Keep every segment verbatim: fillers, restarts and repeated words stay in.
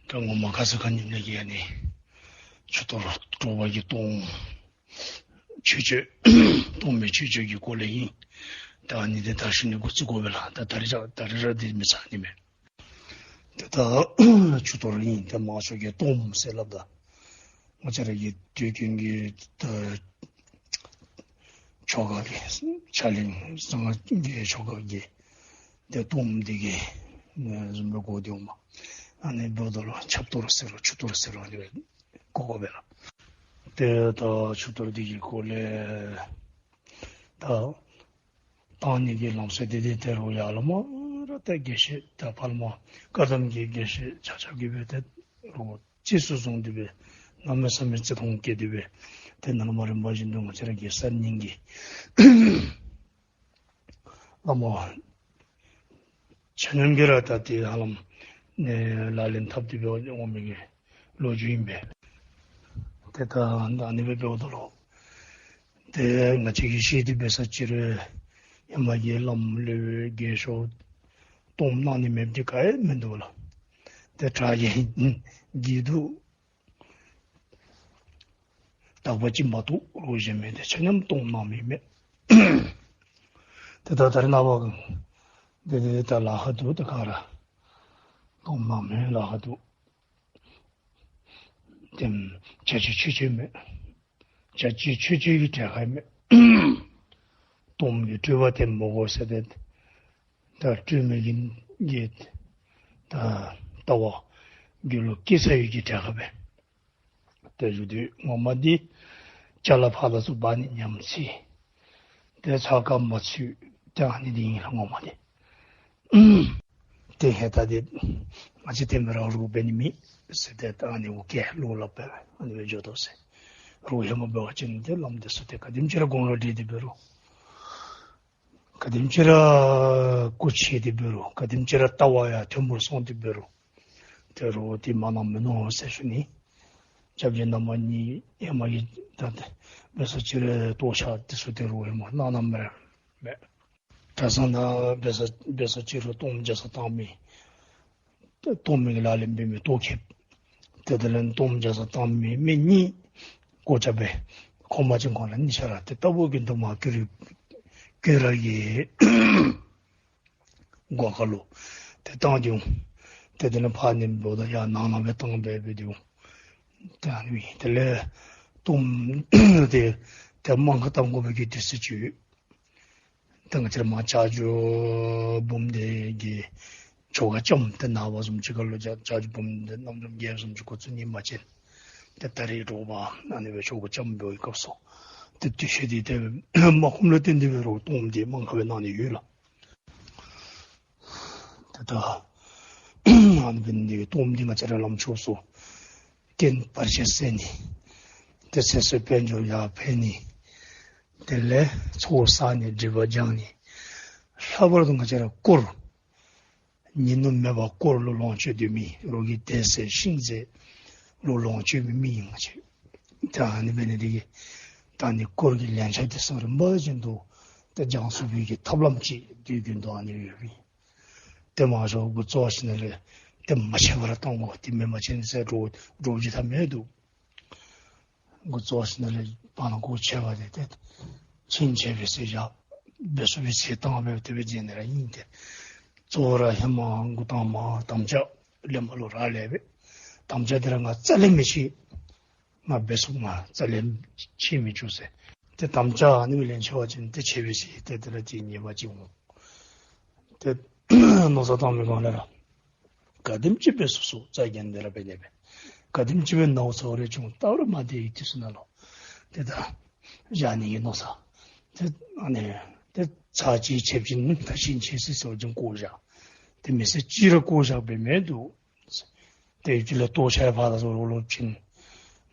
ད་ངོ་མ་ཁ་ཙ་ཁ་ཉིནམ་ལས་ཀྱི་ཨ་ནི་ཆུ་གཏོར་དྲོ་པ་གི་གཏོརམ་མཆོད་བརྗོད་གཏོརམ་མའི་མཆོད་བརྗོད་ཀྱི་སྐོར་ལས་ཨིན། ད་ཨ་ནི་འདི་ད་ཞུ་ནི་འགོ་བཙུགས་དགོ་པས་ལགས། ད་ད་རིས་ད་རིས་ར་འདི་མི་ཚར་ནི་མས། ཏེ་ད་ཆུ་གཏོར་ཨིན། ཏེ་མང་ཤོས་ཀྱིས་གཏོརམ་ཟེར་སླབ་ད། ང་བཅས་ར་གི་དུས་རྒྱུན་གྱི་ད་ཆོ་ག་གི་ཕྱག་ལེན་གསང་སྔགས་ཀྱི་ཆོ་ག་གི་ཏེ་གཏོརམ་འདི་གི་བཟུམ་སྦེ་གོ་སྟེ་འོང་མས། ཨ་ནི་འབདཝ་ད་ལུ་ཆབ་གཏོར་ཟེར་རུང་ཆུ་གཏོར་ཟེར་རུང་ཨ་ནི་སྦེ་གོ་དགོ་པས་ལགས། ཏེ་ད་ཆུ་གཏོར་འདི་གི་སྐོར་ལས་ད་བཏང་ནི་གི་ལམ་སྲོལ་འདི་འདི་ད་རུང་ཡར་ལས་མར་ར་ད་དགེ་བཤེས་ད་ཕར་ལས་མར་བཀའ་གདམས་ཀྱི་དགེ་བཤེས་ཆ་ཁྱབ་ཀྱིས་སྦེ་ད་རུང་རྗེས་སུ་བཟུང་སྟེ་སྦེ་གནམ་མེད་ས་མེད་བརྩི་མཐོང་བསྐྱེད་དེ་སྦེ་ཏེ་ནཱ་ལས་མར་རིམ་པ་བཞིན་དུ་ང་བཅས་ར་གེ་སར་རྙིང་གི་བླ་མ་ཆ་མཉམ་གྱིས་ར་ད་ཏེ་ཧ་ལམ་ནི་ལག་ལེན་འཐབ་སྟེ་སྦེ་འོང་མི་གི་ལོ་རྒྱུས་ཨིན་པས། ཏེ་ད་ཨ་ནི་སྦེ་འབདཝ་ད་ལུ་ཏེ་ང་བཅས་ཀྱིས་ཤེས་ཏེ་འབད་ས་ཅིག་རུང་ཧེ་མ་གི་བླམ་སློབ་དཔོན་རྒས་ཤོས་གཏོརམ་གནང་ནི་མེདཔ་འདི་ག་ཡང་མིན་འདུག་ལགས། ཏེ་དྲག་གི་གི་འདུག། དག་པ་ཅིག་མ་གཏོགས་རོགས་གཞན་མི་འདི་ཆ་མཉམ་གཏོརམ་གནང་མི་མེད། ཏེ་ད་ད་རེས་ནངས་པ་འདི་འདི་ད་ལཱ་ཁག་འདུག། ད་ག་ར་གཏོརམ་གནང་མི་ལཱ་ཁག་འདུག། ཏེ་བྱ་བྱེད་ཆོས་ཅན་མེད། བྱ་བྱེད་ཆོས་ཅན་གྱི་གྲལ་ཁར་མེད། གཏོརམ་གྱི་སྤྲོས་པ་དེ་མི་དགོ་ཟེར་ཏེ་ད་སྤྲོས་མེད་ཀྱི་གི་ད་ལྟ་བ་རྒྱུད་ལུ་སྐྱེས་ཚར་ཡོད་ཀྱི་གྲལ་ཁར་སྦེ། ཏེ་བཞུགས་དུས་ངོ་མ་འདི་ཅ་ལ་ཕར་དང་ཚུར་འབག་ནི་ཉམས་ཚད། ཏེ་ཚགས་ཁར་མ་ཚུད་ཏེ་ཨ་ནི་འདི་ཨིན་ལགས་ངོ་མ་འདི། ཏེ་ཧེ་ད་འདི་ང་བཅས་ཏེ་མི་ར་རོགས་འབད་ནི་མེད་ཟེར་ཏེ་ད་ཨ་ནི་འུ་སྐད་ལུ་སླབ་སྦེ་ཨ་ནི་སྦེ་འགྱོ་དོ་ཟེར། རོགས་ཧེ་མ་འབད་བ་ཅིན་ཏེ་བླམ་འདི་ཚུ་ཏེ་ག་དེམ་ཅིག་ར་དགུང་ལོ་བགྲེས་ཏེ་འབད་རུང་ག་དེམ་ཅིག་ར་སྐུ་ཆེ་སྟེ་འབད་རུང་ག་དེམ་ཅིག་ར་ལྟ་བ་ཡང་མཐོན་པོར་སོང་སྟེ་འབད་རུང་ཏེ་རོགས་འདི་མ་གནང་མི་ནུག་ཟེར་ཞུ་ནི། སྐྱབས་རྗེ་རྣམ་པ་གཉིས་ཧེ་མ་གི་ད་ཏེ་འབད་ས་ཅིག་རུང་གཏོར་ཆ་འདི་ཚུ་ཏེ་རོགས་ཧེ་མ་གནང་གནངམ་མས། གྲྭ་ཚང་ནང་འབད་ས་འབད་ས་ཅིག་རུང་གཏོརམ་རྒྱ་ཚ་བཏང་མི་གཏོར་མའི་ལག་ལེན་འབད་མི་གཏོར་ཁེབས། ཏེ་དེ་ལས་གཏོརམ་རྒྱ་ཚ་བཏང་མི་མི་གཉིས་གོ་ཆ་སྦེ་ཁོང་མ་བྱིན་གོང་ལས་གཉིས་ཆ་ར་ཏེ་ལྟ་བུ་གི་འདུག་མ་ཀུན་ར་ཀུན་ར་གི་སྒོ་ཁ་ལུ་ཏེ་བཏང་སྟེ་འོང་། ཏེ་དེ་ལས་ཕར་ནི་འབདཝ་ད་ཡར་ནང་ན་སྦེ་བཏང་སྦེ་འབད་དེ་འོང་། ཏེ་ཨ་ནི་དེ་ལས་གཏོརམ་དེ་ཏེ་དམངས་ཁར་བཏང་དགོ་པའི་གི་དུས་ཚོད་ཅིག་ཡོད། ཏེ་ང་བཅས་ར་མར་ལྕགས་ཀྱུ་འབུམ་སྡེ་གི་ཆོ་ག་ལྕམ་ཏེ་ནངས་པ་བཟུམ་ཅིག་ཁར་ལུ་ལྕགས་ལྕགས་ཀྱུ་འབུམ་སྡེ་རྣམ་འཇོམས་རྒྱལཔོ་བཟུམ་ཅིག་འགོ་བཙུགས་ནི་མ་བྱིན། ཏེ་ད་རེས་དྲོ་པ་ཨ་ནི་སྦེ་ཆོ་ག་ལྕམ་འབད་བའི་སྐབས་སུ་ཏེ་དུས་ཚོད་འདི་ཏེ་མ་ཁོམ་ལུ་བརྟེན་ཏེ་འབད་རུང་གཏོརམ་འདི་དམངས་ཁར་སྦེ་གནང་ནི་ཡོད་ལགས། ཏེ་ད་ཨ་ནི་འབད་ནི་འདི་གིས་གཏོརམ་འདི་ང་བཅས་ར་བླམ་ཆོས་སུ་རྐྱེན་བར་ཆད་སེལ་ནི། ཏེ་ཚེ་བསོད་དཔལ་འབྱོར་ཡར་འཕེལ་ནི། དེ་ལས་ཚོགས་བསགས་ནི་སྒྲིབ་པ་སྦྱང་ནི། ལྷག་པར་དུ་ང་བཅས་ར་དཀོར་ཉིད་ནུབ་མེད་པར་དཀོར་ལུ་ལོངས་སྤྱོད་སྡོད་མི་རོགས་ཀྱི་དད་ཟས་ཤིང་ཟས་ལུ་ལོངས་སྤྱོད་མི་མི་ཨིན་ང་བཅས། ད་ཨ་ནི་འབད་ནི་འདི་གིས་ད་ཨ་ནི་དཀོར་གྱི་ལན་ཆགས་འདི་ཚུ་རིམ་པ་བཞིན་དུ་ཏེ་སྦྱང་ཚུགས་པའི་གི་ཐབས་ལམ་ཅིག་དུས་རྒྱུན་དུ་ཨ་ནི་ཡོད་པས། ཏེ་མང་ཤོས་འགོ་བཙུགས་ཞིནམ་ལས་ཏེ་མ་ཆད་པར་བཏང་དགོ། ཏེ་མེན་པ་ཅིན་ཟེར་འདྲོག་འདྲོག་ཅི་ཐབས་མེད་འདུག། འགོ་བཙུགས་ཞིནམ་ལས་བར་ན་འགོ་ཆད་པ་དེ་ཏེ་ཕྱིན་ཆད་པའི་ཚེ་བཞག་འབད་ཚུགས་པའི་ཚེ་བཏང་སྦེ་དེ་སྦེ་བྱིན་ནི་ར་ཨིན། ཏེ་གཙོ་བོ་ར་ཧེ་མ་འགོ་དང་པ་དམ་བཅའ་ལེན་པ་ལུ་རག་ལས་པས། དམ་བཅའ་དེ་ར་ང་རྩ་ལས་མི་བྱེད། ང་འབད་ཚུགས་ང་རྩ་ལས་བྱེད་མི་བཅུག་ཟེར། ཏེ་དམ་བཅའ་ཨ་ནི་སྦེ་ལེན་ཆེ་བ་ཅིན་ཏེ་ཆད་པའི་ཚེ་ཏེ་དེ་ལས་ཏེ་ཉེས་པ་ཅིག་འོང་། ཏེ་མནོ་བསམ་བཏང་མི་སྒང་ལས་ར་ག་དེམ་ཅིག་འབད་ཚུགས་ཚུགས་རྩ་འགེངས་ཏེ་ར་འབད་ནི་སྦེ། ག་དེམ་ཅིག་སྦེ་ནཝ་ཚཝ་རེ་བྱུང་སྟབས་ར་མ་བདེ་བའི་དུས་ཚོད་ནང་ལུ་ཏེ་ད་བཞག་ནི་གི་མནོ་བསམ། ཏེ་ཨ་ནི་ཏེ་ཚར་གཅིག་ཆད་པ་ཅིན་ད་ཕྱིན་ཆད་ཟེར་ཟེར་བ་ཅིན་བཀོ་བཞག། ཏེ་མི་ཚེ་གཅིག་ར་བཀོ་བཞག་འབད་མི་འདུག། ཏེ་ཡུལ་ལས་ལྟོ་ཆས་ཕར་ལྟོ་ཚུར་ལོག་ཕྱིན།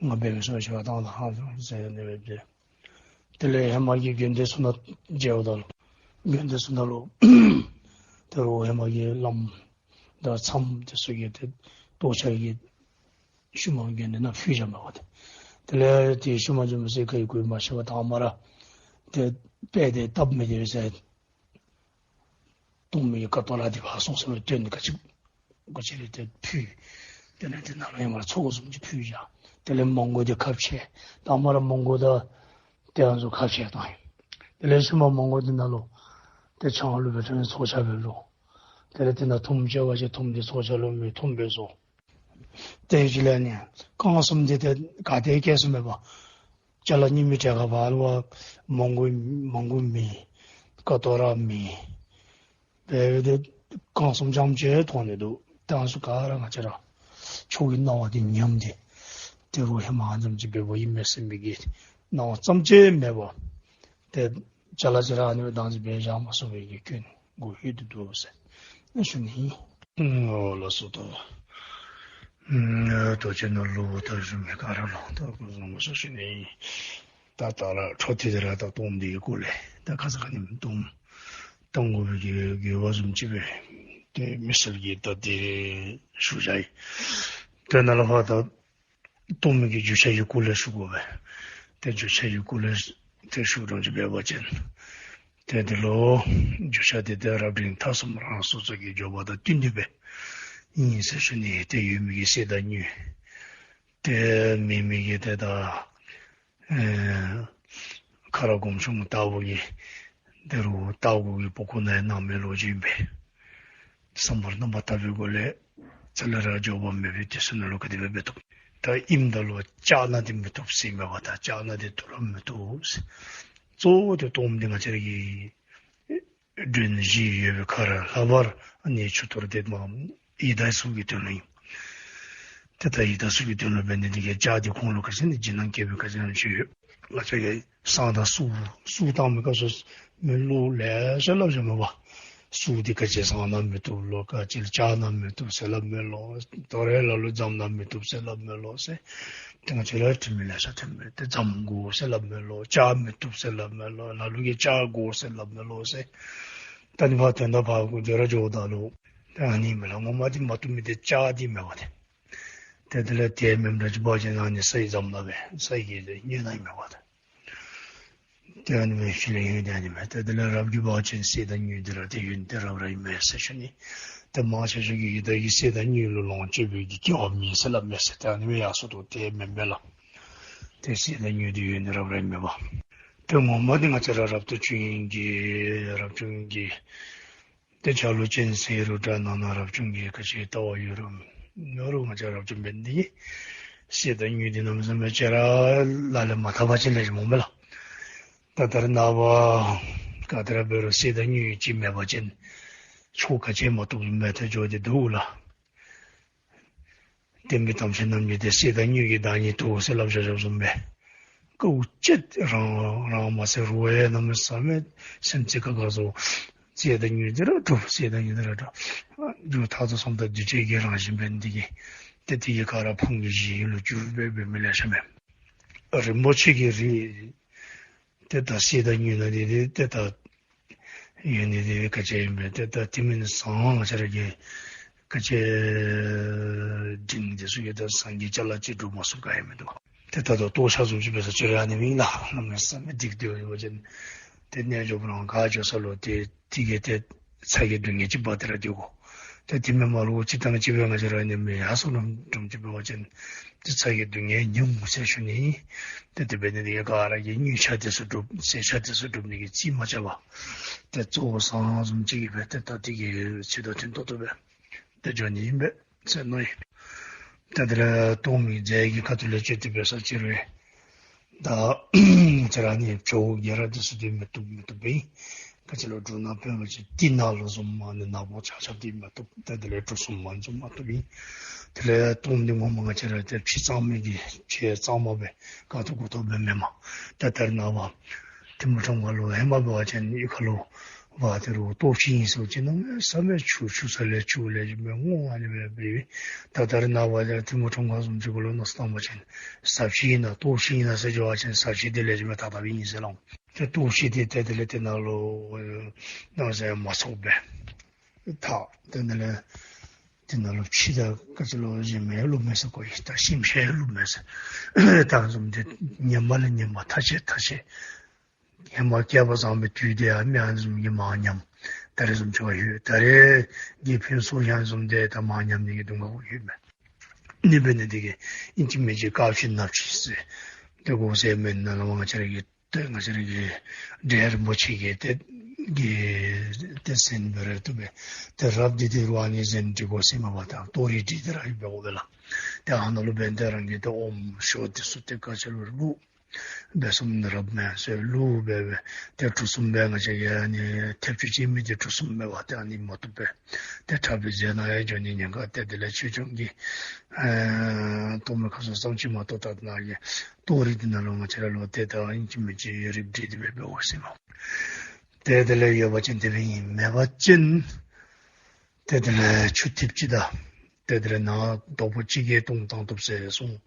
ང་འབད་མི་ཚུགས་ཆེ་བ་བཏང་ད་ཧ་ཟེར་ནི་སྦེ་འབད། དེ་ལས་ཧེ་མ་གི་དགོན་སྡེ་ཚུ་ནང་མཇལཝ་ད་ལུ་དགོན་སྡེ་ཚུ་ནང་ལུ་ཏེ་རོགས་ཧེ་མ་གི་བླམ་དང་མཚམས་དེ་ཚུ་གིས་ཏེ་ལྟོ་ཆས་ཀྱི་ཤུལ་མ་དགོན་སྡེ་ནང་ཕུལ་བཞགཔ་མས་པ་ཏེ། དེ་ལས་ཏེ་ཤུལ་མ་འགྱོ་མི་ཚུ་གིས་གཡུག་གཡུག་མ་ཤེས་པར་དང་པ་ར་ཏེ་དཔེ་དེ་སྟབས་མི་བདེ་བས་ཟེར། གཏོར་མའི་ཁ་ཐོག་ལས་དེ་ཕར་སོང་ཟེར་བའི་དོན་འདི་ག་ཅི་ག་ཅི་རེ་ཏེ་ཕུལ། དེ་ལས་དེ་ནང་ལུ་ཡང་མར་ཚོགས་གསུམ་ཅིག་ཕུལ་བཞག། དེ་ལས་མོན་གྷོ་འདི་ཁ་ཕྱེ། དང་པ་ར་མོན་གྷོ་དང་དེ་ཡང་ཚུ་ཁ་ཕྱེ་བཏང་ཡི། དེ་ལས་ཤུལ་མ་མོན་གྷོ་འདི་ནང་ལུ་ཏེ་ཆང་ལུ་སྦེ་ཐོན་ཚོགས་ཆ་སྦེ་ལུ། དེ་ལས་དེ་ནང་ཐུམ་ཅིག་ཡོད་པ་ཅིན་ཐུམ་འདི་ཚོགས་ཆ་ལུ་མི་ཐུམ་སྦེ་བཟོ། ཏེ་ཡོད་ཅི་ལས་ནི་རྐང་གསུམ་འདི་ཏེ་ག་ཏེ་སྐྱེལ་ས་མེད་པར་ཅ་ལ་རྙིང་མའི་གྲས་ཁར་ཕར་ལུ་མོན་གྷོ་མོན་གྷོ་མེད། ཀ་ཏོ་ར་མེད། སྦེ་ཏེ་རྐང་གསུམ་རྐྱངམ་ཅིག་ཐོན་ནི་འདུག། ཏེ་ཨ་ནི་ཚུ་ག་ར་ང་བཅས་ར་ཆོས་ཀྱི་སྣང་བ་འདི་ཉམས་ཏེ་ཏེ་རུང་ཧེ་མ་ཨ་ནེམ་ཅིག་འབད་བ་ཨིན་མས་ཟེར་མི་གི་སྣང་བ་ཙམ་ཅིག་མེད་པར་ཏེ་ཅ་ལ་ཅིག་ར་ཨ་ནི་སྦེ་བདག་འཛིན་འབད་བཞག་མ་ཚུགས་པའི་གི་སྐྱོན་གུ་ལྷོད་དེ་འདུག་ཟེར་ཞུ་ནི་ཨིན། ཨོ་ལགས་སོ། ད་ཨ་ད་ཅི་ནཱ་ལུ་ད་ཞུ་མི་ག་ར་ལུ་ད་སྐུ་གཟུགས་བཟང་པོ་ཟེར་ཞུ་ནི་ཨིན། ད་ད་ར་འཕྲོ་མཐུད་དེ་ར་ད་གཏོརམ་འདི་གི་སྐོར་ལས་ད་ཁ་ཙ་ཁ་ཉིནམ་གཏོརམ་གཏང་དགོ་པའི་གི་དགོས་པ་བཟུམ་ཅིག་སྦེ་ཏེ་མི་སེར་གྱིས་ད་དེ་ཞུ་བཞག་ཡི། ཏེ་ནཱ་ལས་ཕར་ད་གཏོརམ་གྱི་རྒྱུ་ཆ་གི་སྐོར་ལས་ཞུ་དགོ་པས། ཏེ་རྒྱུ་ཆ་གི་སྐོར་ལས་ཏེ་ཞུ་དོ་ཅིག་འབད་བ་ཅིན་ཏེ་འདི་ལུ་རྒྱུ་ཆ་འདི་ཏེ་རབ་འབྲིང་ཐ་གསུམ་རང་སོ་སོ་གི་འབྱོར་པ་དང་བསྟུན་ཏེ་སྦེ་ཨིན་ཟེར་ཞུ་ནི། ཏེ་ཡོད་མི་གི་གསེར་དང་དངུལ། ཏེ་མེད་མི་གི་ཏེ་ད་ཨེ་ཁ་རག་སྒོམ་ཆུང་ལྟ་བུ་གི་དེ་རུང་ལྟ་བུ་གི་པོ་ཁོ་ན་ཡང་སྣང་མེད་ལོ་རྒྱུས་ཨིན་པས། བསམ་པ་རྣམ་པར་དག་པའི་སྒོ་ལས་ཚེ་ལས་ར་འབྱོར་པ་མེད་པའི་དུས་སུ་ནཱ་ལུ་ག་དེ་སྦེ་འབད་བཏུབ། ད་ཨིནམ་ད་ལུ་བཅག་ན་འདི་མི་བཏུབ་ཟེར་མེན་པ། ད་བཅག་ན་འདི་བཏུབ་ར་མི་བཏུབ་ཟེར། གཙོ་བོ་འདི་གཏོརམ་འདི་ང་བཅས་ར་གི་མགྲོན་བཞི་ཡོད་པའི་ཁར་ལྷག་པར་ཨ་ནི་ཆུ་གཏོར་འདི་མ་ཡི་དྭགས་ཚུ་གི་དོན་ལུ་ཨིན། ཏེ་ད་ཡི་དྭགས་ཚུ་གི་དོན་ལུ་འབད་ནི་འདི་གིས་བཅག་འདི་ཁོང་ལུ་ག་ཅི་ནི་འཇིགས་སྣང་སྐྱེ་བའི་ག་ཅི་ནི་ཅིག་ཡོད། ང་བཅས་ཀྱིས་བསང་དང་གསུར་གསུར་བཏང་མི་ག་ཚོད་མི་ལོ་ལེ་ཤ་སླབ་བཞག་མས་པ། གསུར་འདི་ག་ཅི་བསང་ན་མི་བཏུབ་ལོ། ག་ཅི་ལུ་བཅག་ན་མི་བཏུབ་ཟེར་སླབ་མས་ལོ། དོ་རུང་ལ་ལུ་རྫམ་ན་མི་བཏུབ་ཟེར་སླབ་མས་ལོ་ཟེར། ཏེ་ང་བཅས་ལུ་དྲི་མི་ལེ་ཤ་ཐོན་མས། ཏེ་རྫམ་དགོ་ཟེར་སླབ་མས་ལོ། བཅག་མི་བཏུབ་ཟེར་སླབ་མས་ལོ། ལ་ལུ་གིས་བཅག་དགོ་ཟེར་སླབ་མས་ལོ་ཟེར། ད་ནི་ཕར་དོན་དག་ཕར་འགྱོ་ར་འགྱོཝ་ད་ལུ་ད་ཨ་ནི་མས་ལགས། ངོ་མ་འདི་མ་བཏུབ་མི་འདི་བཅག་འདི་མས་པ་ཏེ། ཏེ་དེ་ལས་དེ་མེནམ་འདྲ་ཅིག་འབད་བ་ཅིན་ཨ་ནི་ས་ཡི་རྫམ་ན་སྦེ་ས་ཡི་གི་སྙོད་ནང་ཨིན་མས་པ་ཏེ། ཏེ་ཨ་ནི་མས་ཤུལ་ལས་ཡོད་དེ་ཨ་ནི་མས། ཏེ་དེ་ལས་རབ་ཀྱིས་འབད་བ་ཅིན་གསེར་དང་དངུལ་འདི་ར་ཏེ་ཡོད་ནི་འདི་རབ་ར་ཨིན་མས་ཟེར་ཞུ་ནི། ཏེ་མང་ཆེ་ཤོས་ཀྱིས་ཡི་དྭགས་ཀྱིས་གསེར་དང་དངུལ་ལུ་ལོངས་སྤྱོད་པའི་གི་སྐལ་བ་མེད་ཟེར་སླབ་མས་ཟེར། ཏེ་ཨ་ནི་མས་ཡར་སོང་དོ། ཏེ་མེན་པས་ལགས། ཏེ་གསེར་དང་དངུལ་འདི་ཡོད་ནི་རབ་ར་ཨིན་མས་པ། ཏེ་ངོ་མ་འདི་ང་བཅས་ར་རབ་ཏུ་བྱུང་མི་གི་རབ་བྱུང་གི་ཏེ་ཆ་ལུགས་ཅན་ཟེར་རུང་འདྲ་ནང་ན་རབ་བྱུང་གི་ག་ཅི་ལྟ་བ་ཡོད་རུང་མེད་རུང་ང་བཅས་རབ་བྱུང་འབད་ནི་འདི་གིས་གསེར་དང་དངུལ་འདི་གནམ་མེད་ས་མེད་ཅིག་ར་ལག་ལེན་མ་འཐབ་པ་ཅིན་ལེགས་ཤོམ་མས་ལགས། ད་ད་རེས་ནངས་པ་ག་དེ་ར་འབད་རུང་གསེར་དང་དངུལ་ཅིག་མེད་པ་ཅིན་ཆོས་ག་ཅི་མ་བཏུབ་མེད་དེ་འགྱོ་སྟེ་འདུག་ལགས། བསྟན་པའི་དམ་ཆོས་རྣམ་གཉིས་འདི་གསེར་དང་དངུལ་གྱི་བདག་ཉིད་དོ་ཟེར་སླབ་བཞག་བཞགཔ་བཟུམ་སྦེ། དཀའཝ་སྤྱད་རང་རང་མ་ཚད་རོགས་ཡང་གནམ་མེད་ས་མེད་སེམས་ཅན་ཁ་ཁ་སོ་གསེར་དང་དངུལ་འདི་ར་སྒྲུབ། གསེར་དང་དངུལ་འདི་ར་སྒྲུབ། རྒྱུ་མཐའ་དང་བསམ་དང་འདུ་བྱེད་ཀྱི་རང་བཞིན་འབད་ནི་འདི་གིས་ཏེ་དེ་གིས་ག་ར་ཕུང་གི་གཞི་ལུ་གྱུར་སྦེ་འབད་མི་ལེ་ཤ་མས། རིན་པོ་ཆེ་གི་རིགས་ཏེ་ད་གསེར་དང་དངུལ་ནང་འདི་ཏེ་ད་ཡོད་ནི་འདི་ག་ཅི་ཨིན་པས། ཏེ་ད་དེ་མེན་ན་ཟངས་ང་བཅས་ར་གིས་ག་ཅི་འབྲིང་འདི་ཚུ་གིས་ད་ཟངས་ཀྱི་ཅ་ལ་ཅིག་སྒྲུབ་མ་ཚུགས་ག་ཡང་མིན་འདུག། ཏེ་ད་ལྟོ་ལྟོ་ཆས་བཟུམ་ཅིག་འབད་ས་ཅིག་ར་ཨ་ནི་མས་ལགས། གནམ་མེད་ས་མེད་འགྲིག་སྟེ་ཡོད་པ་ཅིན་ཏེ་རྣལ་འབྱོར་པ་རང་ག་འགྱོ་ས་ལུ་ཏེ་དེ་གིས་ཏེ་ཚ་གྱང་སྡུག་བསྔལ་ཅིག་འབག་སྟེ་ར་སྡོད་དགོ། ཏེ་དེ་མེན་པར་ལུ་ཅིག་དང་ཅིག་འབད་ང་བཅས་ར་ཨ་ནི་མས་ཡར་སོང་རུང་འདྲཝ་ཅིག་འབད་བ་ཅིན་ཏེ་ཚ་གྱང་སྡུག་བསྔལ་མྱོང་ཟེར་ཞུ་ནི། ཏེ་དེ་འབད་ནི་འདི་གིས་ག་ར་གིས་དངུལ་ཆས་འདི་ཚུ་སྒྲུབ་གསེར་ཆས་འདི་ཚུ་སྒྲུབ་ནི་གི་རྩིས་མ་རྐྱབ་པར་ཏེ་གཙོ་བོ་ཟངས་བཟུམ་ཅིག་གིས་འབད་ཏེ་ད་དེ་གི་ཚུལ་དང་མཐུན་ཏོག་ཏོ་སྦེ་ཏེ་འགྱོ་ནི་ཨིན་པས་ཟེར་མནོ་ཡི། ད་དེ་ལས་གཏོརམ་གྱི་རྫས་ཀྱི་ཁ་ཐུག་ལས་བཅད་དེ་འབད་ས་ཅིག་རུང་ད་ང་བཅས་ར་ཨ་ནི་ཇོ་བོ་རྒྱལ་རབས་འདི་ཚུ་འདི་མི་བཏུབ་མི་བཏུབ་པས། ག་ཅི་ལུ་འབྲུ་སྣ་དཔོན་པོ་ཅིག་ཏི་ནག་ལུ་བཟུམ་མ་ནི་ནག་པོ་ཆག་ཆགཔ་འདི་མི་བཏུབ། ད་དེ་ལས་གྲུ་གསུམ་མ་བཟུམ་མ་བཏུབ་ཨིན། དེ་ལས་གཏོརམ་འདི་ངོ་མ་ང་བཅས་ར་ཏེ་ཕྱེ་གཙང་མའི་གི་ཕྱེ་གཙང་མ་སྦེ་དཀར་ཏོག་དགུ་ཏོག་སྦེ་མེན་མས། ད་ད་རེས་ནངས་པ་ཐིམ་ཕུ་ཁྲོམ་ཁ་ལུ་ཧེ་མ་འབད་བ་ཅིན་གཡུས་ཁ་ལུ་བ་དེ་རུ་ལྟོ་ཕྱེ་ཨིན་ཟེར་བ་ཅིན་གནམ་མེད་ས་མེད་ཆུ་ཆུ་ས་ལས་ཆུ་ལས་ཅིག་མས་སྔོ་ཨ་ནི་སྦེ་འབད་ཡི། ད་ད་རེས་ནངས་པ་ཐིམ་ཕུ་ཁྲོམ་ཁ་བཟུམ་ཅིག་གུ་ལུ་མནོ་བསམ་བཏང་བ་ཅིན་ཟ་ཕྱེ་ཨིན་ན་ལྟོ་ཕྱེ་ཨིན་ན་ཟེར་འགྱོ་བ་ཅིན་ཟ་ཕྱེ་འདི་ལས་ཅིག་མས་ཐག་བཏབ་ཨིན་ཟེར་སླབ་འོང་། ཏེ་ལྟོ་ཕྱེ་འདི་ཏེ་དེ་ལས་ཏེ་ནཱ་ལུ་གནམ་མེད་ས་མེད་མ་ཚུགས་པས། ཐག་ཏེ་དེ་ལས་ཏེ་ནཱ་ལུ་ཕྱེ་དང་ག་ཅི་ལུ་གཞན་མི་བླུག་མས་ཟེར་གོ་ཡི། ད་ཤིང་ཕྱེ་བླུག་མས་ཟེར། ད་བཟུམ་འདི་ངན་པ་ལས་ངན་པ་ཐ་ཆད་ཐ་ཆད། ཧེ་མ་སྐལ་པ་བཟང་པོའི་དུས་འདི་ཡང་མི་ཨ་ནི་བཟུམ་གྱིས་མར་ཉམས། ད་རེས་བཟུམ་ཅིག་ཡོད། ད་རེས་ཀྱི་ཕུན་ཚོགས་ཡང་བཟུམ་འདི་ད་མར་ཉམས་ནི་གི་སྡུག་བསྔལ་ཡོད་མས། ཨ་ནི་འབད་ནི་དེ་གིས་ཨིན་ཅི་མིན་ཅི་དཀར་ཕྱེ་ནག་ཕྱེ་ཟེར་ཏེ་དགོ་ཟེར་མེན་ན་ལུ་ང་བཅས་ར་གི་ཏེ་ང་བཅས་ར་གི་འབྲས་རིན་པོ་ཆེ་གི་ཏེ་གི་ཏེ་ཟན་འབད་རུང་བཏུབ་པས། ཏེ་རབ་འདི་དེ་རུང་ཨ་ནི་ཟན་འདི་དགོ་ཟེར་མ་པ་ད་གཏོར་རིགས་འདི་དེ་ར་ཨིན་པས་འོ་སྦེ་ལགས། ཏེ་ཨ་ནཱ་ལུ་འབདན་ཏེ་རང་གི་ཏེ་ཨོམ་ཞོ་འདི་ཚུ་ཏེ་ག་ཅི་ལུ་བླུགས། སྦེ་གསུམ་ནི་རབ་མེན་ཟེར་བླུགས་སྦེ་སྦེ་ཏེ་གྲུ་གསུམ་སྦེ་ང་བཅས་ཀྱི་ཨ་ནི་ཐེབས་ཅུ་ཅིག་མི་འདི་གྲུ་གསུམ་མེན་པ་ཏེ་ཨ་ནི་མ་བཏུབ་པས། ཏེ་ཁྲག་པའི་རྫས་ནང་ཡང་འགྱོ་ནི་ཉེན་ཁ། ཏེ་དེ་ལས་ཆོས་སྐྱོང་གི་ཨེ་གཏོར་མའི་ཁ་ཟུམ་ཙམ་ཅིག་མ་གཏོགས་ད་ནཱ་གི་གཏོར་རིགས་འདི་ནང་ལུ་ང་བཅས་ར་ལུ་ཏེ་ད་ཨིན་ཅི་མིན་ཅི་ཡོད་རིགས་འདི་དེ་སྦེ་འབད་འོང་ཟེར་མས། ཏེ་དེ་ལས་ཡོད་པ་ཅིན་དེ་སྦེ་ཨིན། མེད་པ་ཅིན་ཏེ་དེ་ལས་ཆུ་ཐིབས་ཅིག་དང་ཏེ་དེ་ལས་ནང་དོག་པོ་ཅིག་གིས་བཏུང་བཏང་བཏུབ་ཟེར་གསུངས་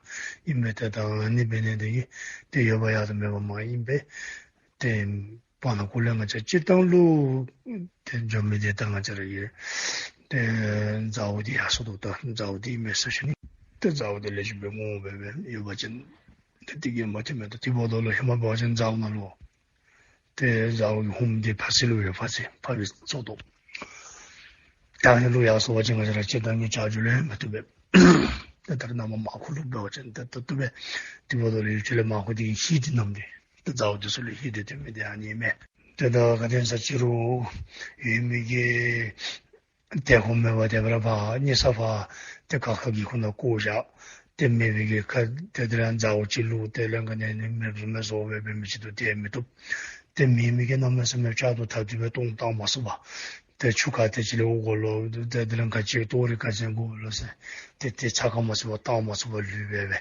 ཨིན་མས། ཏེ་ད་ཨ་ནི་འབད་ནི་དེ་གིས་ཏེ་ཡོད་པ་ཡར་ལྟ་མེད་པ་མ་ཨིན་པས། ཏེ་བར་ན་གུ་ལས་ང་བཅས་སྤྱིར་བཏང་ལུ་ཏེ་འགྱོ་མི་འདི་ད་ང་བཅས་ར་གི་ཏེ་ཟཝ་འདི་ཡར་སོང་དོ། ད་ཟཝ་འདི་ཨིན་མས་ཟེར་ཞུ་ནི། ཏེ་ཟཝ་འདི་ལེགས་ཤོམ་སྦེ་ངོ་སྦེ་སྦེ་ཡོད་པ་ཅིན་ཏེ་དེ་གིས་མ་ཐོན་མས། ད་དེ་འབདཝ་ད་ལུ་ཧེ་མ་འབད་བ་ཅིན་ཟཝ་ནང་ལུ་ཏེ་ཟཝ་གི་ཧུམ་འདི་ཕར་ཚུར་ལུ་ཡང་ཕར་ཚུར་ཕར་སྦེ་བཙོ་དོ། ད་ཨ་ནི་ལུ་ཡར་སོང་བ་ཅིན་ང་བཅས་ར་སྤྱིར་བཏང་གི་ཆ་རྒྱུས་ལུ་མི་བཏུབ་པས། ཏེ་ད་རེས་ནངས་པ་མར་ཁུ་བླུགས་འབད་བ་ཅིན་ཏེ་ད་བཏུབ་པས། དེ་འབདཝ་ད་ལུ་ཡུལ་ཕྱོགས་ལས་མར་ཁུ་འདི་གི་ཧིང་འདི་ནམ་སྟེ་ཏེ་ཟཝ་འདི་ཚུ་ལུ་ཧིང་འདི་ཐོན་མི་འདི་ཨ་ནི་ཨིན་མས། ཏེ་ད་ག་དེ་ས་ཅི་རུང་ཡོད་མི་གི་ཏེ་ཁོང་མེད་པ་དེ་སྦེ་ར་ཕར་གཉིས་ས་ཕར་ཏེ་ཁ་ཁ་གི་ཁོང་ནང་བཀོ་བཞག། ཏེ་མེད་པའི་གི་ཁ་ཏེ་དེ་ར་ཟཝ་ཅིག་བླུགས། ཏེ་ལན་ག་ནི་ནི་མེདཔ་བཟུམ་སྦེ་བཟོ་སྦེ་འབད་མི་ཅིག་འདུག། ཏེ་མི་བཏུབ། ཏེ་མེད་མི་གིས་གནམ་མེད་ས་མེད་ཅིག་ཏོ་ཐབས་སྡུག་སྦེ་བཏུང་བཏང་མ་ཚུགས་པར་ཏེ་ཆུ་ཁ་ཏེ་ཅིག་ལས་དབོར་དགོ་ལོ། ཏེ་དེ་ལས་ག་ཅི་གཏོར་རིགས་ག་ཅི་དགོ་ལོ་ཟེར་ཏེ་ཏེ་ཚ་ཁ་མ་ཚུགས་པར་བཏང་མ་ཚུགས་པར་ལུས་སྦེ་སྦེ།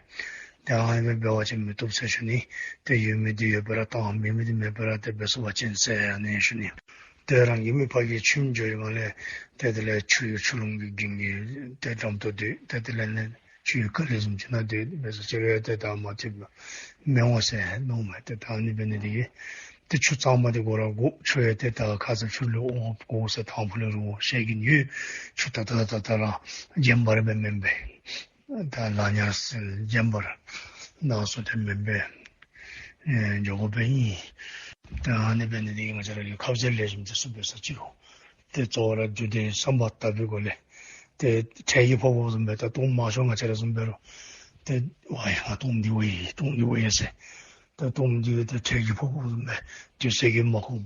ཏེ་ཨ་ནི་སྦེ་འབད་བ་ཅིན་མི་བཏུབ་ཟེར་ཞུ་ནི། ཏེ་ཡོད་མི་འདི་ཡོད་པར་བཏང་མེད་མི་འདི་མེད་པར་ཏེ་འབད་ཚུགས་པ་ཅིན་ཟེར་ཨ་ནི་ཞུ་ནི། ཏེ་རང་གི་མི་ཕ་གི་ཆུ་འགྱོ་བའི་སྒང་ལས་ཏེ་དེ་ལས་ཆུ་ཡོད་ཆུ་ཀླུང་གི་རྒྱུན་གྱི་ཏེ་འགྲམ་དུ་སྡོད། ཏེ་དེ་ལས་ནི་ཆུ་ཡོད་ཁ་ལས་བཟུམ་ཅིག་ནང་སྡོད་འབད་ས་ཅིག་རུང་ཏེ་ད་མ་བཏུབ་མི་འོང་ཟེར་མནོཝ་མས། ཏེ་ད་ཨ་ནི་འབད་ནི་དེ་གིས་ཏེ་ཆུ་གཙང་མ་འདི་དགོ་ར་དགོ། ཆུ་ཡང་ཏེ་ད་ཁ་ཙ་ཆུ་ལུ་དབོར་དགོ་ཟེར་དང་ཕུ་ལས་རུང་བཤད་ཀྱིན་ཡོད། ཆུ་ད་ད་ད་ད་ར་རྒྱན་པར་སྦེ་མེན་པས། ད་ལག་ཉར་ཟེར་རྒྱན་པར་ནང་སོ་ཐོན་མེན་པས། ཨེ་འགྱོ་དགོཔ་ཨིན། ད་ཨ་ནི་འབད་ནི་འདི་གིས་ང་བཅས་ར་གི་ཁ་ཟས་ལེགས་ཤོམ་འདི་ཚུ་འབད་ས་ཅི་རུང་ཏེ་གཙོ་བོ་ར་རྒྱུ་འདི་བསམ་པ་ལྟ་བུའི་སྒོ་ལས་ཏེ་ཁྲལ་གྱིས་ཕོག་ཕོགཔ་བཟུམ་སྦེ་ད་བཏུང་མ་ཆོག། ང་བཅས་ར་བཟུམ་འབད་རུང་ཏེ་ཝའི་ང་བཏུང་འདི་བ་ཡི་བཏུང་འདི་བ་ཡི་ཟེར་ད་བཏུང་འདི་ཏེ་ཁྲལ་གྱིས་ཕོག་ཕོགཔ་བཟུམ་སྦེ་དུས་ཚོད་ཀྱིས་མ་ཁོམ།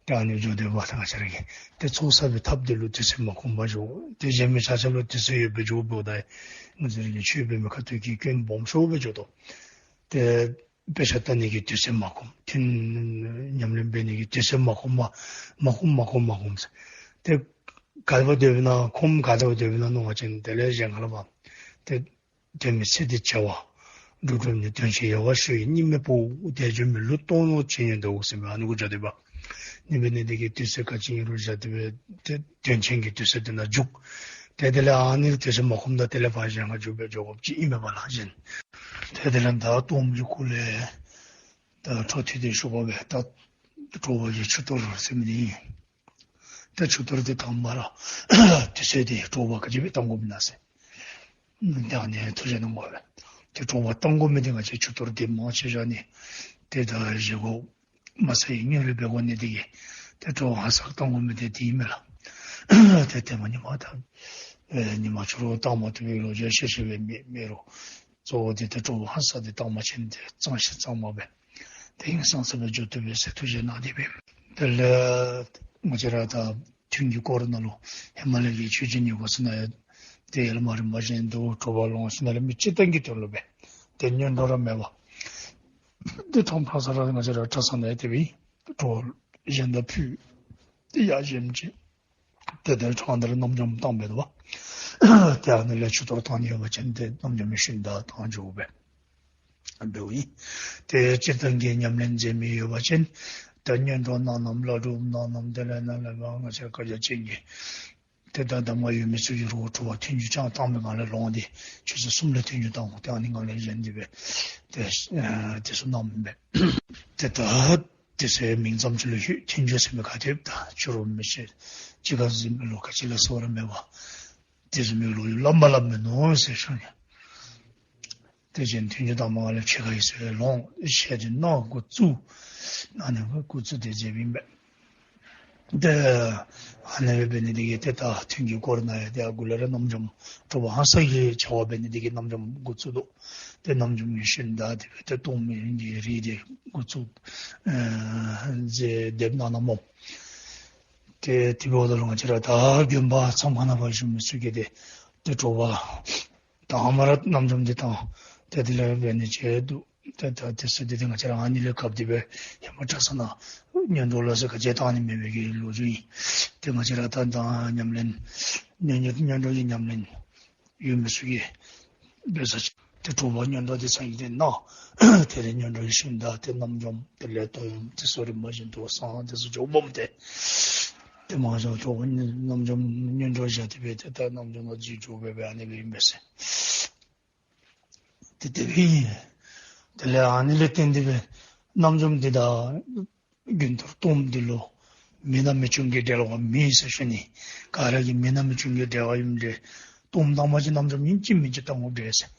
ཏེ་ཨ་ནི་འགྱོ་སྡོད་པ་ད་ང་བཅས་ར་གི་ཏེ་ཚོགས་བསགས་པའི་ཐབས་འདི་ལུ་དུས་ཚོད་མ་ཁོམ་པར་འགྱོ། ཏེ་གཞན་མི་ཆ་ཁྱབ་ལུ་དུས་ཚོད་ཡོད་པའི་འགྱོཝ་ད་ང་བཅས་ར་གི་ཆོས་འབད་མི་ཁ་ཐུག་གི་སྐྱོན་སྦོམ་ཤོས་སྦེ་འགྱོ་དོ། ཏེ་དཔེ་ཆ་ལྟ་ནི་གི་དུས་ཚོད་མ་ཁོམ། ཐུན་ཉམས་ལེན་འབད་ནི་གི་དུས་ཚོད་མ་ཁོམ་པར་མ་ཁོམ་མ་ཁོམ་མ་ཁོམ་ཟེར། ཏེ་ག་དེ་སྦེ་སྡོདཔ་ཨིན་ན་ཁོམ་ག་དེ་སྦེ་སྡོདཔ་ཨིན་ན་མནོ་བ་ཅིན་དེ་ལས་གཞན་ཁ་ལས་ཕར་ཏེ་དོན་མེད་ཚེ་འདི་བྱ་བ། འགྲོ་དྲུག་ནི་དོན་ཆེན་ཡལ་བར་ཤོག་ཡི། གཉིས་མེད་ཕོ་འདས་འགྱོ་མི་ལུས། སྟོང་ནོར་ཇི་སྙེད་འདོད་ཟེར་མི་ཨ་ནི་གུ་འགྱོ་སྡོད་པ། ཨ་ནི་འབད་ནི་དེ་གིས་དུས་ཚོད་ག་ཅི་ཨིན་རུང་བཞག་སྟེ་སྦེ་ཏེ་དོན་ཆེན་གྱི་དུས་ཚོད་འདི་ནང་འཇུག། ཏེ་དེ་ལས་ཨ་ནི་དུས་ཚོད་མ་ཁོམ་ད་དེ་ལས་ཕར་གཞན་ཁར་འགྱོ་སྦེ་འགྱོ་དགོཔ་ཅིག་ཨིན་མས་པ་ལགས་གཞན། ཏེ་དེ་ལས་ད་གཏོརམ་གྱི་སྐོར་ལས་ད་འཕྲོ་མཐུད་དེ་ཞུ་དགོ་པས། ད་དྲོ་པ་གི་ཆུ་གཏོར་ཟེར་མི་འདི་ཨིན། ད་ཆུ་གཏོར་འདི་དང་པ་ར་དུས་ཚོད་འདི་དྲོ་པ་ག་ཅི་སྦེ་བཏང་དགོཔ་ཨིན་ན་ཟེར། ད་ཨ་ནི་ཐུགས་རྗེ་གནང་དགོ་པས། ཏེ་དྲོ་པ་བཏང་དགོ་མི་འདི་ང་བཅས་ཆུ་གཏོར་འདི་མང་ཆེ་བཞག་ནི་ཏེ་ད་བཞེས་སྒོ་མ་ཚར་བའི་སྔོན་ལུ་འབད་དགོ་ནི་འདི་གིས་ཏེ་དྲོ་པ་ཧ་སག་བཏང་དགོ་མི་འདི་འདི་ཨིན་མས་ལགས། ཏེ་ཏེ་མ་ཉི་མ་ད་ཨེ་ཉི་མ་ཕྱི་རུ་བཏང་མ་བཏུབ་པའི་ལོ་རྒྱུས་ཤེས་ཤེས་སྦེ་མེད་མེད་རུང་གཙོ་བོ་འདི་ཏེ་དྲོ་པ་ཧ་སག་འདི་བཏང་པ་ཅིན་ཏེ་གཙང་ཞིང་གཙང་མ་སྦེ་ཏེ་ཧིང་སངས་ས་སྦེ་འགྱོ་བཏུབ་པས་ཟེར་ཐུགས་རྗེ་གནང་སྟེ་སྦེ། དེ་ལས་ང་བཅས་ར་ད་ཐུན་གྱི་སྐོར་ནང་ལུ་ཧེ་མ་ལས་ཀྱི་ཆོས་རྗེ་ཉི་མ་ཚུ་ནང་ཡང་ཏེ་ཡར་ལས་མར་རིམ་པ་བཞིན་དུ་དྲོ་པ་ལོངས་ཞིནམ་ལས་མི་སྤྱིར་བཏང་གི་དོན་ལུ་སྦེ་ཏེ་སྔོན་འགྲོ་ར་མེད་པར་ཏེ་ཁྲམ་ཕར་ས་ར་ང་བཅས་ར་གྲྭ་ཚང་ནང་ཡང་དེ་སྦེ་དྲོ་པ་གཞན་དང་ཕུད་ཏེ་ཡར་བཞེངས་ཅི། ཏེ་དེ་ལས་ཁྲང་འདི་ར་རྣམ་འཇོམས་བཏང་སྦེ་འདུག་པ། ཏེ་ཨ་ནི་ལས་ཆུ་གཏོར་བཏང་ནི་ཡོད་པ་ཅིན་ཏེ་རྣམ་འཇོམས་མི་ཤུལ་ད་བཏང་འགྱོ་སྦེ་འབདཝ་ཨིན། ཏེ་སྤྱིར་བཏང་གི་ཉམས་ལེན་མཛད་མི་ཡོད་པ་ཅིན་ད་སྔོན་འགྲོ་གནང་རྣམས་བླ་སྒྲུབ་གནང་རྣམས་དེ་ལས་ནཱ་ལས་མར་ང་བཅས་བཀའ་རྒྱ་ཅན་གྱི་ཏེ་ད་གདམས་ངག་ཡོད་མི་ཚུ་གིས་རུང་དྲོ་པ་ཐུན་གྱི་ཆང་བཏང་པའི་སྒང་ལས་ལོངས་ཏེ་ཆུ་ཚོད་གསུམ་ལས་ཐུན་གྱི་བཏང་དགོ། ཏེ་ཨ་ནི་སྒང་ལས་བཞེངས་ཏེ་སྦེ་ཏེ་ཨེ་དེ་ཚུ་གནངམ་ཨིན་པས། ཏེ་ད་དེ་ཚུ་མིང་ཙམ་ཅིག་ལུ་ཡོད། ཐུན་མཆོད་ཟེར་མི་ག་ཏེ་ད་ཕྱི་རུ་མི་ཤེས་ཅི་ག་ཟེར་མི་ལུ་ག་ཅི་ལ་སོགས་ར་མེད་པ། དེ་ཚུ་མི་ལུ་ཡང་སླབ་མ་སླབ་མི་མནོ་ཟེར་ཞུ་ནི། དེ་བཞིན་ཐུན་གྱི་བཏངམ་ལས་ཕྱེད་ཀ་ཡི་ཚུལ་ལོངས་ཤེས་ཏེ་གནང་འགོ་བཙུགས། ཨ་ནི་འགོ་བཙུགས་ཏེ་མཛདཔ་ཨིན་པས། ཏེ་ ཨ་ནི་སྦེ་འབད་ནི་འདི་གིས་ཏེ་ད་ཐུན་གྱི་སྐོར་ནང་ཡང་ཏེ་ཨ་གུ་ལས་ར་རྣམ་འཇོམས་དྲོ་པ་ཧང་སང་གི་བྱ་བ་འབད་ནི་འདི་གིས་རྣམ་འཇོམས་འགོ་བཙུགས་དོ། ཏེ་རྣམ་འཇོམས་ཀྱི་ཤུལ་ད་དེ་སྦེ་ཏེ་གཏོརམ་གྱི་རིགས་འདི་འགོ་བཙུགས་ཨེ་མཛད་སྡོདཔ་ཨིན་ན་སྨོ། ཏེ་དེ་འབདཝ་ད་ལུ་ང་བཅས་ར་ད་དགོན་པ་མཚམས་ཁང་ནང་ཕར་བཞུགས་མི་ཚུ་གིས་ཏེ་ཏེ་དྲོ་པ་དང་པ་ར་རྣམ་འཇོམས་འདི་བཏང་། ཏེ་དེ་ལས་འབད་ནི་ཅིག་འདུག། ཏེ་ད་དེ་ཚུ་འདི་ཏེ་ང་བཅས་ར་ཨ་ནི་ལས་བཀབ་སྟེ་སྦེ་ཧེ་མ་གྲྭ་ཚང་ནང་སྔོན་འགྲོ་ལ་ཟེར་ག་ཅི་བཏང་ནི་མེད་པའི་གི་ལོ་རྒྱུས་ཨིན། ཏེ་ང་བཅས་ར་ད་ད་ཉམས་ལེན་སྔོན་སྔོན་འགྲོ་གི་ཉམས་ལེན་ཡོད་མི་ཚུ་གིས་འབད་ས་ཅིག་ཏེ་དྲོ་པ་སྔོན་འགྲོ་འདི་ཚར་ཡི་ཏེ་ན། དེ་ལས་སྔོན་འགྲོ་གི་ཤུལ་ད་ཏེ་རྣམ་འཇོམས་དེ་ལས་གཏོརམ་དེ་ཚུ་རིམ་པ་བཞིན་དུ་བསང་དེ་ཚུ་འཇོགཔ་སྨོ། ཏེ་ཏེ་མ་འཇོམས་འཇོམས་རྣམ་འཇོམས་སྔོན་འགྲོ་བཞག་སྟེ་སྦེ་ཏེ་ད་རྣམ་འཇོམས་ལུ་རྗེས་འཇུག་འབད་འབད་ཨ་ནི་སྦེ་ཨིན་པས་ཟེར། ཏེ་དེ་སྦེ་ཨིན། དེ་ལས་ཨ་ནི་ལས་བརྟེན་ཏེ་སྦེ་རྣམ་འཇོམས་འདི་དང་རྒྱུན་དུ་གཏོརམ་འདི་ལུ་མི་ན་མི་ཆུང་གི་འབྲེལ་བ་མེད་ཟེར་ཞུ་ནི། ག་ར་གིས་མི་ན་མི་ཆུང་གི་འབྲེལ་བ་ཨིནམ་འདྲས། གཏོརམ་བཏང་པ་ཅིན་རྣམ་འཇོམས་ཨིན་ཅི་མིན་ཅི་བཏང་དགོཔ་འདྲས་ཟེར།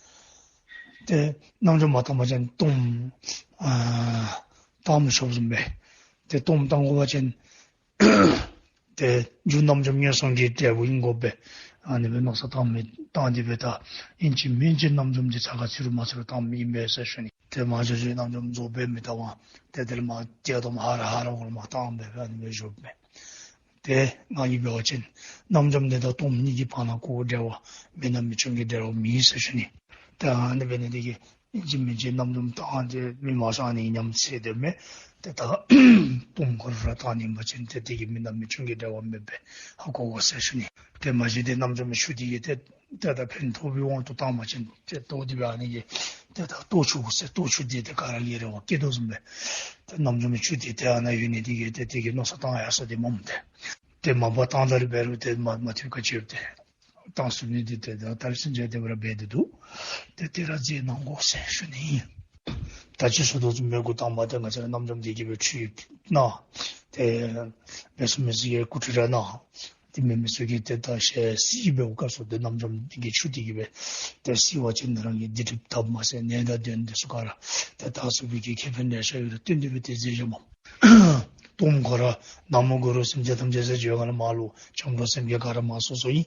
ཏེ་རྣམ་འཇོམས་མ་བཏང་པ་ཅིན་གཏོརམ་ཨ་བཏང་མི་ཆོགཔ་བཟུམ་སྦེ། ཏེ་གཏོརམ་བཏང་དགོ་པ་ཅིན་ཏེ་རྒྱུ་རྣམ་འཇོམས་ངན་སོང་གི་འབྲས་བུ་ཨིན་དགོ་པས། ཨ་ནི་སྦེ་མནོ་བསམ་བཏང་མི་བཏང་སྟེ་སྦེ་ད་ཨིན་ཅི་མིན་ཅི་རྣམ་འཇོམས་འདི་ཚ་ག་ཚུད་རུང་མ་ཚུད་རུང་བཏང་མི་ཨིན་པས་ཟེར་ཞུ་ནི། ཏེ་མ་འཇོམས་ཅིག་རྣམ་འཇོམས་རྫོགས་པའི་མི་བཏང་བ། ཏེ་དེ་ལས་མ་ཏེ་དོམ་ཧ་ར་ཧ་ར་འོང་མ་བཏང་སྦེ་སྦེ་ཨ་ནི་སྦེ་བཞུགས་མས། ཏེ་ང་གིས་འབད་བ་ཅིན་རྣམ་འཇོམས་འདི་དང་གཏོརམ་གཉིས་ཀྱི་བར་ན་གོ་འབྲེལ་བ་མི་ན་མི་ཆུང་གི་འབྲེལ་བ་མེད་ཟེར་ཞུ་ནི། ཏེ་ཨ་ནི་འབད་ནི་འདི་གིས་ཨིན་ཅི་མིན་ཅི་རྣམ་འཇོམས་བཏང་སྟེ་མི་མང་ཤོས་ཨ་ནི་ཉམས་ཚད་དེ་མས། ཏེ་ད་གཏོརམ་ཁོ་ར་བཏང་ནི་ཨིན་པ་ཅིན་ཏེ་དེ་གིས་མི་ན་མི་ཆུང་གི་འབྲེལ་བ་མེད་པས་ཧ་གོ་དགོ་ཟེར་ཞུ་ནི། ཏེ་མ་གཞི་ཏེ་རྣམ་འཇོམས་ཆུ་འདི་གིས་ཏེ་ཏེ་ད་ཕན་ཐོགས་པའི་དབང་དུ་བཏང་པ་ཅིན་ཏེ་ལྟོ་འདི་སྦེ་ཨ་ནི་གིས་ཏེ་ད་ལྟོ་ཆུ་ཟེར་ལྟོ་ཆུ་འདི་ཏེ་ག་ར་གིས་རེ་བ་བསྐྱེད་དོ་བཟུམ་སྦེ། ཏེ་རྣམ་འཇོམས་ཆུ་འདི་ཏེ་ཨ་ནཱ་ཡོད་ནི་འདི་གིས་ཏེ་དེ་གི་མནོ་བསམ་བཏང་ཡར་སོ་སྟེ་སྨོ་སྨོ་ཏེ། ཏེ་མ་པ་བཏང་ད་རེ་འབད་རུང་ཏེ་མ་མ་ཐུབ་ག་ཅི་ཡོད་ཏེ། བཏང་ཚུགས་ནི་འདི་ཏེ་ད་ད་རེས་ཟིན་བྱས་ཏེ་འབད་ར་འབད་དེ་འདུག། ཏེ་དེ་ར་མཛད་གནང་དགོ་ཟེར་ཞུ་ནི་ཨིན། ད་ཅི་ཞུ་དོ་བཟུམ་སྦེ་འགོ་དང་པ་ཏེ་ང་བཅས་ར་རྣམ་འཇོམས་འདི་གིས་སྦེ་ཁྲུས་གནང་། ཏེ་མི་སུ་མི་སུ་གིས་སྐུ་ཁྲུས་ར་གནང་། ཏེ་མི་མི་སུ་གིས་ཏེ་ད་ཞལ་བསིལ་འབདཝ་སྐབས་སུ་ཏེ་རྣམ་འཇོམས་འདི་གི་ཆུ་འདི་གིས་སྦེ་ཏེ་བསིལ་བ་ཅིན་རང་གི་སྡིག་སྒྲིབ་དག་མ་ཟད་ནད་དང་གདོན་འདི་ཚུ་ག་ར་ཏེ་དག་ཚུགས་པའི་གི་ཁེ་ཕན་ལེ་ཤ་ཡོད་ལ་བརྟེན་ཏེ་སྦེ་ཏེ་མཛད་བཞག་སྨོ། གཏོརམ་ཁོ་ར་ན་མོ་གུ་རུ་སེམས་ཅན་ཐམས་ཅད་ཟེར་བརྗོད་སྒང་ལས་མར་ལུ་སྐྱབས་འགྲོ་སེམས་བསྐྱེད་ག་ར་མར་སོ་སོ་ཨིན།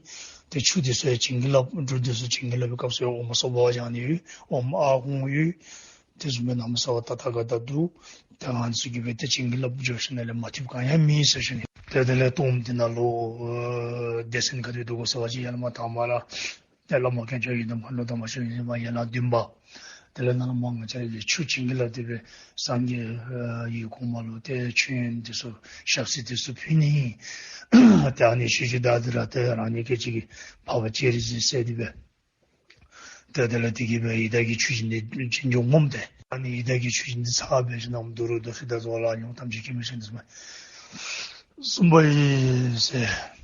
ཏེ་ཆུ་འདི་ཚུ་ཡང་བྱིན་གྱིས་བརླབ་འབྲུ་འདི་ཚུ་བྱིན་གྱིས་བརླབ་པའི་སྐབས་སུ་ཡང་ཨོཾ་སྭ་བྷཱ་ཝ་ཛྙཱ་ནི་ཡོད། ཨོཾ་ཨཱཿཧཱུྃ་ཡོད། དེ་བཟུམ་སྦེ་ན་མོ་སརྦ་ཏ་ཐཱ་ག་ཏ་འདུག། ཏེ་ཨ་ནི་ཚུ་གིས་སྦེ་ཏེ་བྱིན་གྱིས་བརླབ་འགྱོ་ཞིནམ་ལས་མ་ཐུབ་གང་ཡང་མེད་ཟེར་ཞུ་ནི། ཏེ་དེ་ལས་གཏོརམ་འདི་ནང་ལུ་སྡེ་ཚན་ག་དེ་འདུག་གོ་ཟེར་བ་ཅིན་ཡར་ལས་མར་དང་པ་ར་ཏེ་བླ་མ་དཀོན་མཆོག་ཡི་དམ་མཁའ་འགྲོ་དམ་པ་ཞིང་གཤེགས་པ་ཡན་ལག་བདུན་པ། དེ་ལས་ནཱ་ལས་མར་ང་བཅས་ར་གིས་ཆུ་བྱིན་གྱིས་བརླབས་ཏེ་སྦེ་སངས་རྒྱས་ཡི་གོང་མ་ལུ་ཏེ་མཆོད་ཡོན་འདི་ཚུ་ཞབས་བསིལ་འདི་ཚུ་ཕུལ་ནི་ཨིན། ཏེ་ཨ་ནི་ཆུ་ཆུ་ད་འདི་ར་ཏེ་རང་ཉིད་སྐད་ཅིག་གིས་འཕགས་པ་སྤྱན་རས་གཟིགས་ཟེར་ཏེ་སྦེ། ཏེ་དེ་ལས་དེ་གིས་སྦེ་ཡི་དྭགས་ཀྱི་ཆུ་བྱིན་འདི་བྱིན་འགྱོ་འོངམ་ཏེ། ཨ་ནི་ཡི་དྭགས་ཀྱི་ཆུ་བྱིན་འདི་ཚར་བའི་ཞིནམ་ལས་མདོ་རུ་མདོ་སྡེ་དང་རྫོགས་ལ་ཡང་ཐམས་ཅད་མཁྱེན་པའི་ཞིང་དུ་སོང་བས། གསུངས་པ་ཡིན་ཟེར།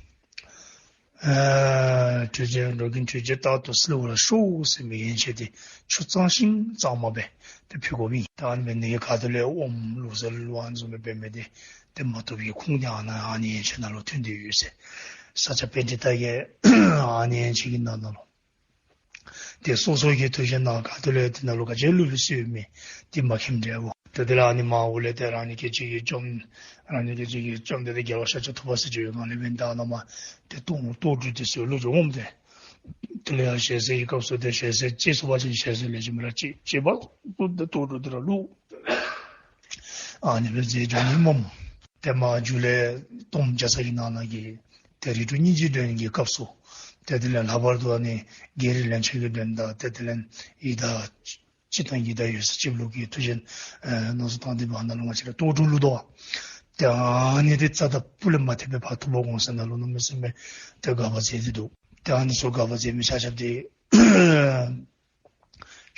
ཨ་འགྲོ་ཀུན་འགྲོ་ཀུན་འགྲོ་ཀུན་རྟག་ཏུ་བསིལ་བར་ཤོག་ཟེར་མི་ཡན་ཆད་འདི་ཆུ་གཙང་ཞིང་གཙང་མ་སྦེ་ཏེ་ཕུལ་དགོཔ་ཨིན། ད་ཨ་ནི་འབད་ནི་གི་ག་ཏེ་ལས་ཨོཾ་ལུགས་སྲོལ་ལུ་ཨ་ནི་བཟུམ་སྦེ་འབད་མི་འདི་ཏེ་མ་བཏུབ་ཀྱི་ཁུངས་འདི་ཨ་ནཱ་ཨ་ནི་ཡན་ཆད་ནང་ལུ་ཐོན་ཏེ་ཡོད་ཟེར། ས་སྐྱ་པཎྜི་ཏ་གིས་ཨ་ནི་ཡན་ཆད་ཀྱི་ནང་ན་ལུ་ཏེ་སོ་སོ་གི་ཐུགས་བཞེད་ནང་ག་ཏེ་ལས་ཏེ་ནང་ལུ་ག་ཅི་ལུ་ལུ་སོ་ཡོད་མི་འདི་མ་མཁྱེནམ་འདྲཝ། ཏེ་དེ་ལས་ཨ་ནི་མར་འོག་ལས་ཏེ་རང་ཉིད་སྐད་ཅིག་གིས་བཅོམ་རང་ཉིད་སྐད་ཅིག་གིས་བཅོམ་ལྡན་འདས་རྒྱལ་བ་ཤཱཀྱ་ཐུབ་པ་ཟེར་བརྗོད་པའི་སྒང་ལས་འབདན་ད་ནཱ་མར་ཏེ་ལྟོ་ལྟོ་གྲུབ་འདི་ཚུ་ལུ་འགྱོ་འོངམ་ཏེ། དེ་ལས་ཡང་ཞལ་ཟས་ཀྱི་སྐབས་སུ་ཏེ་ཞལ་ཟས་བཅད་ཚུགས་པ་ཅིན་ཞལ་ཟས་ལེགས་ཤོམ་ར་བཅད་བཅད་པ་ལྟོ་ལྟོ་གྲུབ་འདི་ར་བླུག། ཨ་ནི་སྦེ་མཛད་འགྱོ་ནི་སྨོ། ཏེ་མར་མཇུག་ལས་གཏོརམ་རྒྱ་ཚ་གི་ནང་ན་གི་ཏེ་རིགས་དྲུག་སྙིང་རྗེའི་མགྲོན་གྱི་སྐབས་སུ་ཏེ་དེ་ལས་ལྷག་པར་དུ་ཨ་ནི་བགེགས་རིགས་ལན་ཆགས་ཀྱི་མགྲོན་དང་ཏེ་དེ་ལས་ཡི་དྭགས་སྤྱིར་བཏང་ཡི་དྭགས་ཡོད་ས་ཅིག་ལུ་གི་ཐུགས་བཞེད་ཨེ་མནོ་བསམ་བཏང་སྟེ་བར་ན་ལུ་ང་བཅས་ར་ལྟོ་གྲུབ་བླུག་དོ། ཏེ་ཨ་ནི་འདི་རྩ་དང་སྤུ་ལས་མ་ཐེག་པའི་བར་ཐུབ་པ་དགོ་ཟེར་ནཱ་ལུ་གནམ་མེད་ས་མེད་ཏེ་དགག་པ་མཛད་དེ་འདུག། ཏེ་ཨ་ནི་ཚུ་དགག་པ་མཛད་མི་ཆ་ཁྱབ་འདི་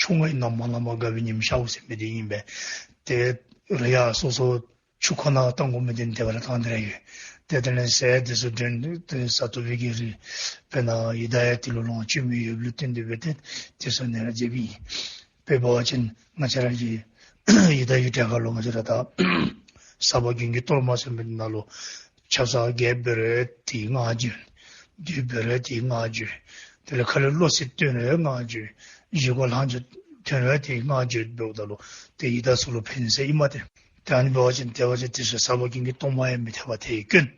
ཆུང་ངུའི་ནང་མ་ལ་མ་དགའ་བའི་ཉིམ་ཤརཝ་ཟེར་མི་འདི་ཨིན་པས། ཏེ་རེ་ཡ་སོ་སོ་ཆུ་ཁོ་ན་བཏང་དགོ་མི་འདི་དེ་བ་ར་བཏང་སྟེ་ར་ཡོད། ཏེ་དེ་ལས་ཟས་འདི་ཚུ་འདྲེན་ཏེ་ཟ་བཏུབ་པའི་གི་རིགས་དཔེར་ན་ཡི་དྭགས་ཡང་དེ་ལུ་ལོངས་སྤྱོད་མི་ཡོདཔ་ལུ་བརྟེན་ཏེ་སྦེ་ཏེ་དེ་ཚུ་ནི་ར་མཛད་པའི་ཨིན། དཔེ་འབད་བ་ཅིན་ང་བཅས་ར་གི་ཡི་དྭགས་ཀྱི་གྲལ་ཁར་ལུ་ང་བཅས་ར་ད་ཟབ་པ་དགུན་གྱི་གཏོར་མ་ཟེར་མི་ནང་ལུ་ཆབ་གསང་བརྒྱད་འབད་རུང་དེའི་སྔགས་བརྗོད། བདུན་འབད་རུང་དེའི་སྔགས་བརྗོད། དེ་ལས་ཁ་ལས་བློ་ཚིག་བཏོན་རུང་སྔགས་བརྗོད། བཞེས་སྒོ་ལྷག་བཅས་ཐོན་རུང་དེའི་སྔགས་བརྗོད་འབདཝ་ད་ལུ་ཏེ་ཡི་དྭགས་ཚུ་ལུ་ཕན་ཟེར་ཨིན་མས་ཏེ། ཏེ་ཨ་ནི་འབད་བ་ཅིན་དེ་བ་ཅིན་དེ་ཚུ་ཟབ་པ་དགུན་གྱི་གཏོར་མ་ཡང་མི་ཐེག་པ་དེ་ཡི་སྐྱོན།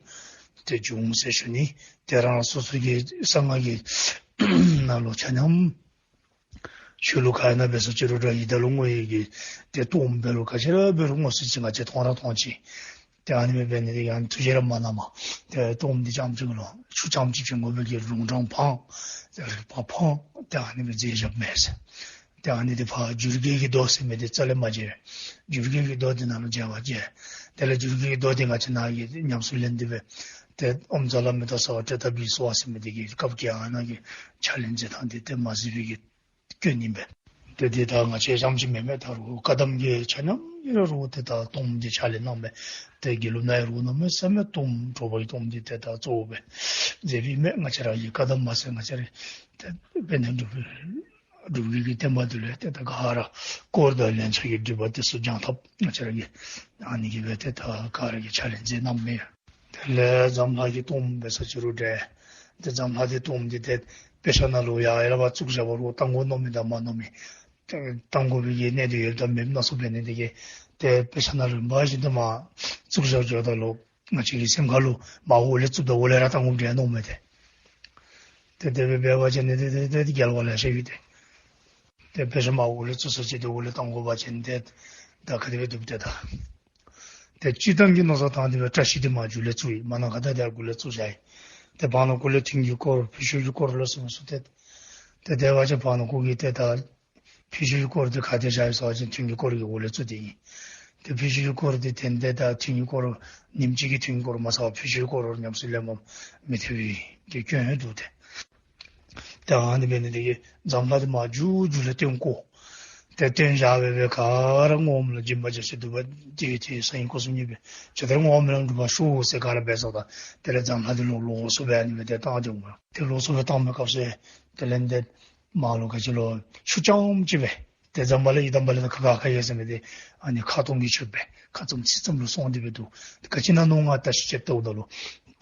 ཏེ་འབྱུང་ཟེར་ཞུ་ནི། ཏེ་རང་སོ་སོ་གི་གསང་སྔགས་ཀྱི་ནང་ལུ་ཆ་མཉམ་ཆོས་ལུགས་ག་ཨིན་ན་འབད་ས་ཅི་རུང་འདྲ་ཡི་ད་ལུ་བསྔོ་ཡི་གི་ཏེ་གཏོརམ་འབད་རུང་ག་ཅི་ར་འབད་རུང་བསྔོ་ས་ཅིག་ང་བཅས་མཐོང་ར་མཐོང་ཅི། ཏེ་ཨ་ནི་སྦེ་འབད་ནི་དེ་ཡང་ཐུགས་རྗེ་ར་མ་གནང་མས། ཏེ་གཏོརམ་འདི་རྐྱངམ་ཅིག་ལུ་ཆུ་རྐྱངམ་ཅིག་བྱིན་དགོ་པའི་གི་རུང་དྲང་འཕང་ཏེ་རིག་པ་འཕང་ཏེ་ཨ་ནི་སྦེ་མཛད་བཞགཔ་མས་ཟེར། ཏེ་ཨ་ནི་འདི་ཕར་འགྱུར་སྐྱེས་ཀྱི་མདོ་ཟེར་མི་འདི་རྩ་ལས་མ་མཇལ། འགྱུར་སྐྱེས་ཀྱི་མདོ་འདི་ནང་ལུ་མཇལ་བ་མཇལ། དེ་ལས་འགྱུར་སྐྱེས་ཀྱི་མདོ་འདི་ང་བཅས་ནཱ་གིས་ཉམས་སུ་ལེན་ཏེ་སྦེ་ཏེ་ཨོཾ་ཛ་ལ་མི་ཏ་སརྦ་ཏྲེ་ཏ་བི་སྭཱ་ཧཱ་ཟེར་མི་འདི་གི་སྐབས་ཀྱི་ཨ་ནཱ་གི་ཕྱག་ལེན་མཛད་ཐངས་འདི་ཏེ་མ་གཟིགས་པའི་གི་སྐྱོན་ཨིན་པས། ཏེ་འདི་ད་ང་བཅས་རྐྱངམ་ཅིག་མེན་མས། ད་རུང་བཀའ་གདམས་ཀྱི་ཆ་མཉམ་ཨིན་རུང་ཏེ་ད་གཏོརམ་འདི་ཕྱག་ལེན་གནང་མས། ཏེ་དགེ་ལུགས་ནང་ཡང་རུང་གནམ་མེད་ས་མེད་གཏོརམ་དྲོ་པ་གི་གཏོརམ་འདི་ཏེ་ད་གཙོ་བོ་སྦེ་མཛད་པའི་མས། ང་བཅས་ར་གི་བཀའ་གདམས་མ་ཟེར་ང་བཅས་ར་ཏེ་དཔལ་ལྡན་འབྲུག་པའི་འབྲུག་པའི་གི་བསྟན་པ་འདི་ལུ་ཏེ་ད་ག་ར་དཀོར་དང་ལན་ཆགས་ཀྱི་སྒྲིབ་པ་དེ་ཚུ་སྦྱང་ཐབས་ང་བཅས་ར་གིས་ཨ་ནི་གིས་སྦེ་ཏེ་ད་ག་ར་གིས་ཕྱག་ལེན་མཛད་གནངམ་མས། དེ་ལས་ཛམ་ལྷ་གི་གཏོརམ་འབད་ས་ཅི་རུང་འདྲ། ཏེ་ཛམ་ལྷ་འདི་གཏོརམ་འདི་ཏེ་དཔེ་ཆ་ནང་ལུ་ཡར་ཡར་ལས་ཕར་བཙུགས་བཞག་པ་རུང་བཏང་དགོ་མནོ་མི་དང་མ་མནོ་མི་ཏེ་བཏང་དགོ་པའི་གི་གནད་དོན་ཡོདཔ་དང་མེདཔ་སྣ་ཚོགས་འབད་ནི་དེ་གིས་ཏེ་དཔེ་ཆ་ནང་ལུ་རིམ་པ་བཞིན་དུ་མར་བཙུགས་བཞག་འགྱོཝ་ད་ལུ་ང་བཅས་ཀྱི་སེམས་ཁ་ལུ་མར་འོག་ལས་བཙུགསཔ་ད་འོག་ལས་ར་བཏང་དགོཔ་འདྲ་མནོཝ་མས་ཏེ། ཏེ་དེ་སྦེ་འབད་བ་ཅིན་ཏེ་ཏེ་ཏེ་ཏེ་འགལ་བ་ལེ་ཤ་ཡོད་དེ། ཏེ་དཔེ་ཆ་མར་འོག་ལས་བཙུགས་ས་ཅིག་ཏེ་འོག་ལས་བཏང་དགོ་པ་ཅིན་ཏེ་ད་ག་དེ་སྦེ་འདུག་ཏེ་ད། ཏེ་སྤྱིར་བཏང་གི་མནོ་བསམ་བཏང་སྟེ་སྦེ་བཀྲ་ཤིས་འདི་མར་མཇུག་ལས་བཙུགས་ཡི། མ་ན་ག་ད་འདི་འགོ་ལས་བཙུགས་བཞག་ཡི། ཏེ་བར་ན་གུ་ལས་ཐུན་གྱི་དཀོར་ཕུལ་བྱུང་གི་དཀོར་ལ་སོགས་པ་ཚུ་ཏེ། ཏེ་དེ་འབད་བ་ཅིན་བར་ན་གུ་གི་ཏེ་ད་ཕུལ་བྱུང་གི་དཀོར་འདི་ག་ཏེ་བཞག་ཡི་ཟེར་བ་ཅིན་ཐུན་གྱི་དཀོར་གྱི་འོག་ལས་བཙུགས་ཏེ་ཨིན། ཏེ་ཕུལ་བྱུང་གི་དཀོར་འདི་ཏེ་ད་ཐུན་གྱི་དཀོར་ཉིནམ་གཅིག་གི་ཐུན་གྱི་དཀོར་མ་ཚར་བར་ཕུལ་བྱུང་གི་དཀོར་ཉམས་སུ་ལེན་པར་མི་ཐུབ་པའི་གི་སྐྱོན་ཡང་འདུག་ཏེ། ཏེ་ཨ་ནི་འབད་ནི་དེ་གིས་ཛམ་ལྷ་འདི་མར་མཇུག་མཇུག་ལས་བཏོན་བཀོ། ཏེ་བཏོན་བཞག་སྦེ་སྦེ་ག་ར་བསྔོ་བ་ལ་སྦྱིན་པ་བྱིན་ཞིང་བསྡུ་བ་དེ་ཡི་དེ་ཡི་སང་ཉིན་སྐུ་གསུམ་གཉིས་པའི་ཇི་ལྟར་བསྔོ་བ་ལ་འགྲུབ་པར་ཤོག་ཟེར་ག་ར་འབད་སོངམ་ད་དེ་ལས་ཛམ་ལྷ་འདི་ལོག་ལོག་སུ་སྦེ་ཨ་ནི་སྦེ་ཏེ་བཏང་འགྱོཝ་མས། ཏེ་ལོག་སུ་སྦེ་བཏང་མི་སྐབས་སུ་དེ་ལས་ཏེ་མར་ལུ་ག་ཅི་ལོ་ཆུ་རྐྱངམ་ཅིག་སྦེ་ཏེ་ཛམ་བྷ་ལ་ཡི་དམ་བྷ་ལ་དང་ཁ་ཁ་ཁ་ཡོད་ཟེར་མི་འདི་ཨ་ནི་ཁ་སྟོང་གི་ཆུ་སྦེ་ཁ་ཙམ་ཚིག་ཙམ་ལུ་སོང་སྟེ་སྦེ་འདུག། ཏེ་ག་ཅི་ནང་ནུག་ང་བལྟ་ཞིབ་རྐྱབ་བལྟཝ་ད་ལུ་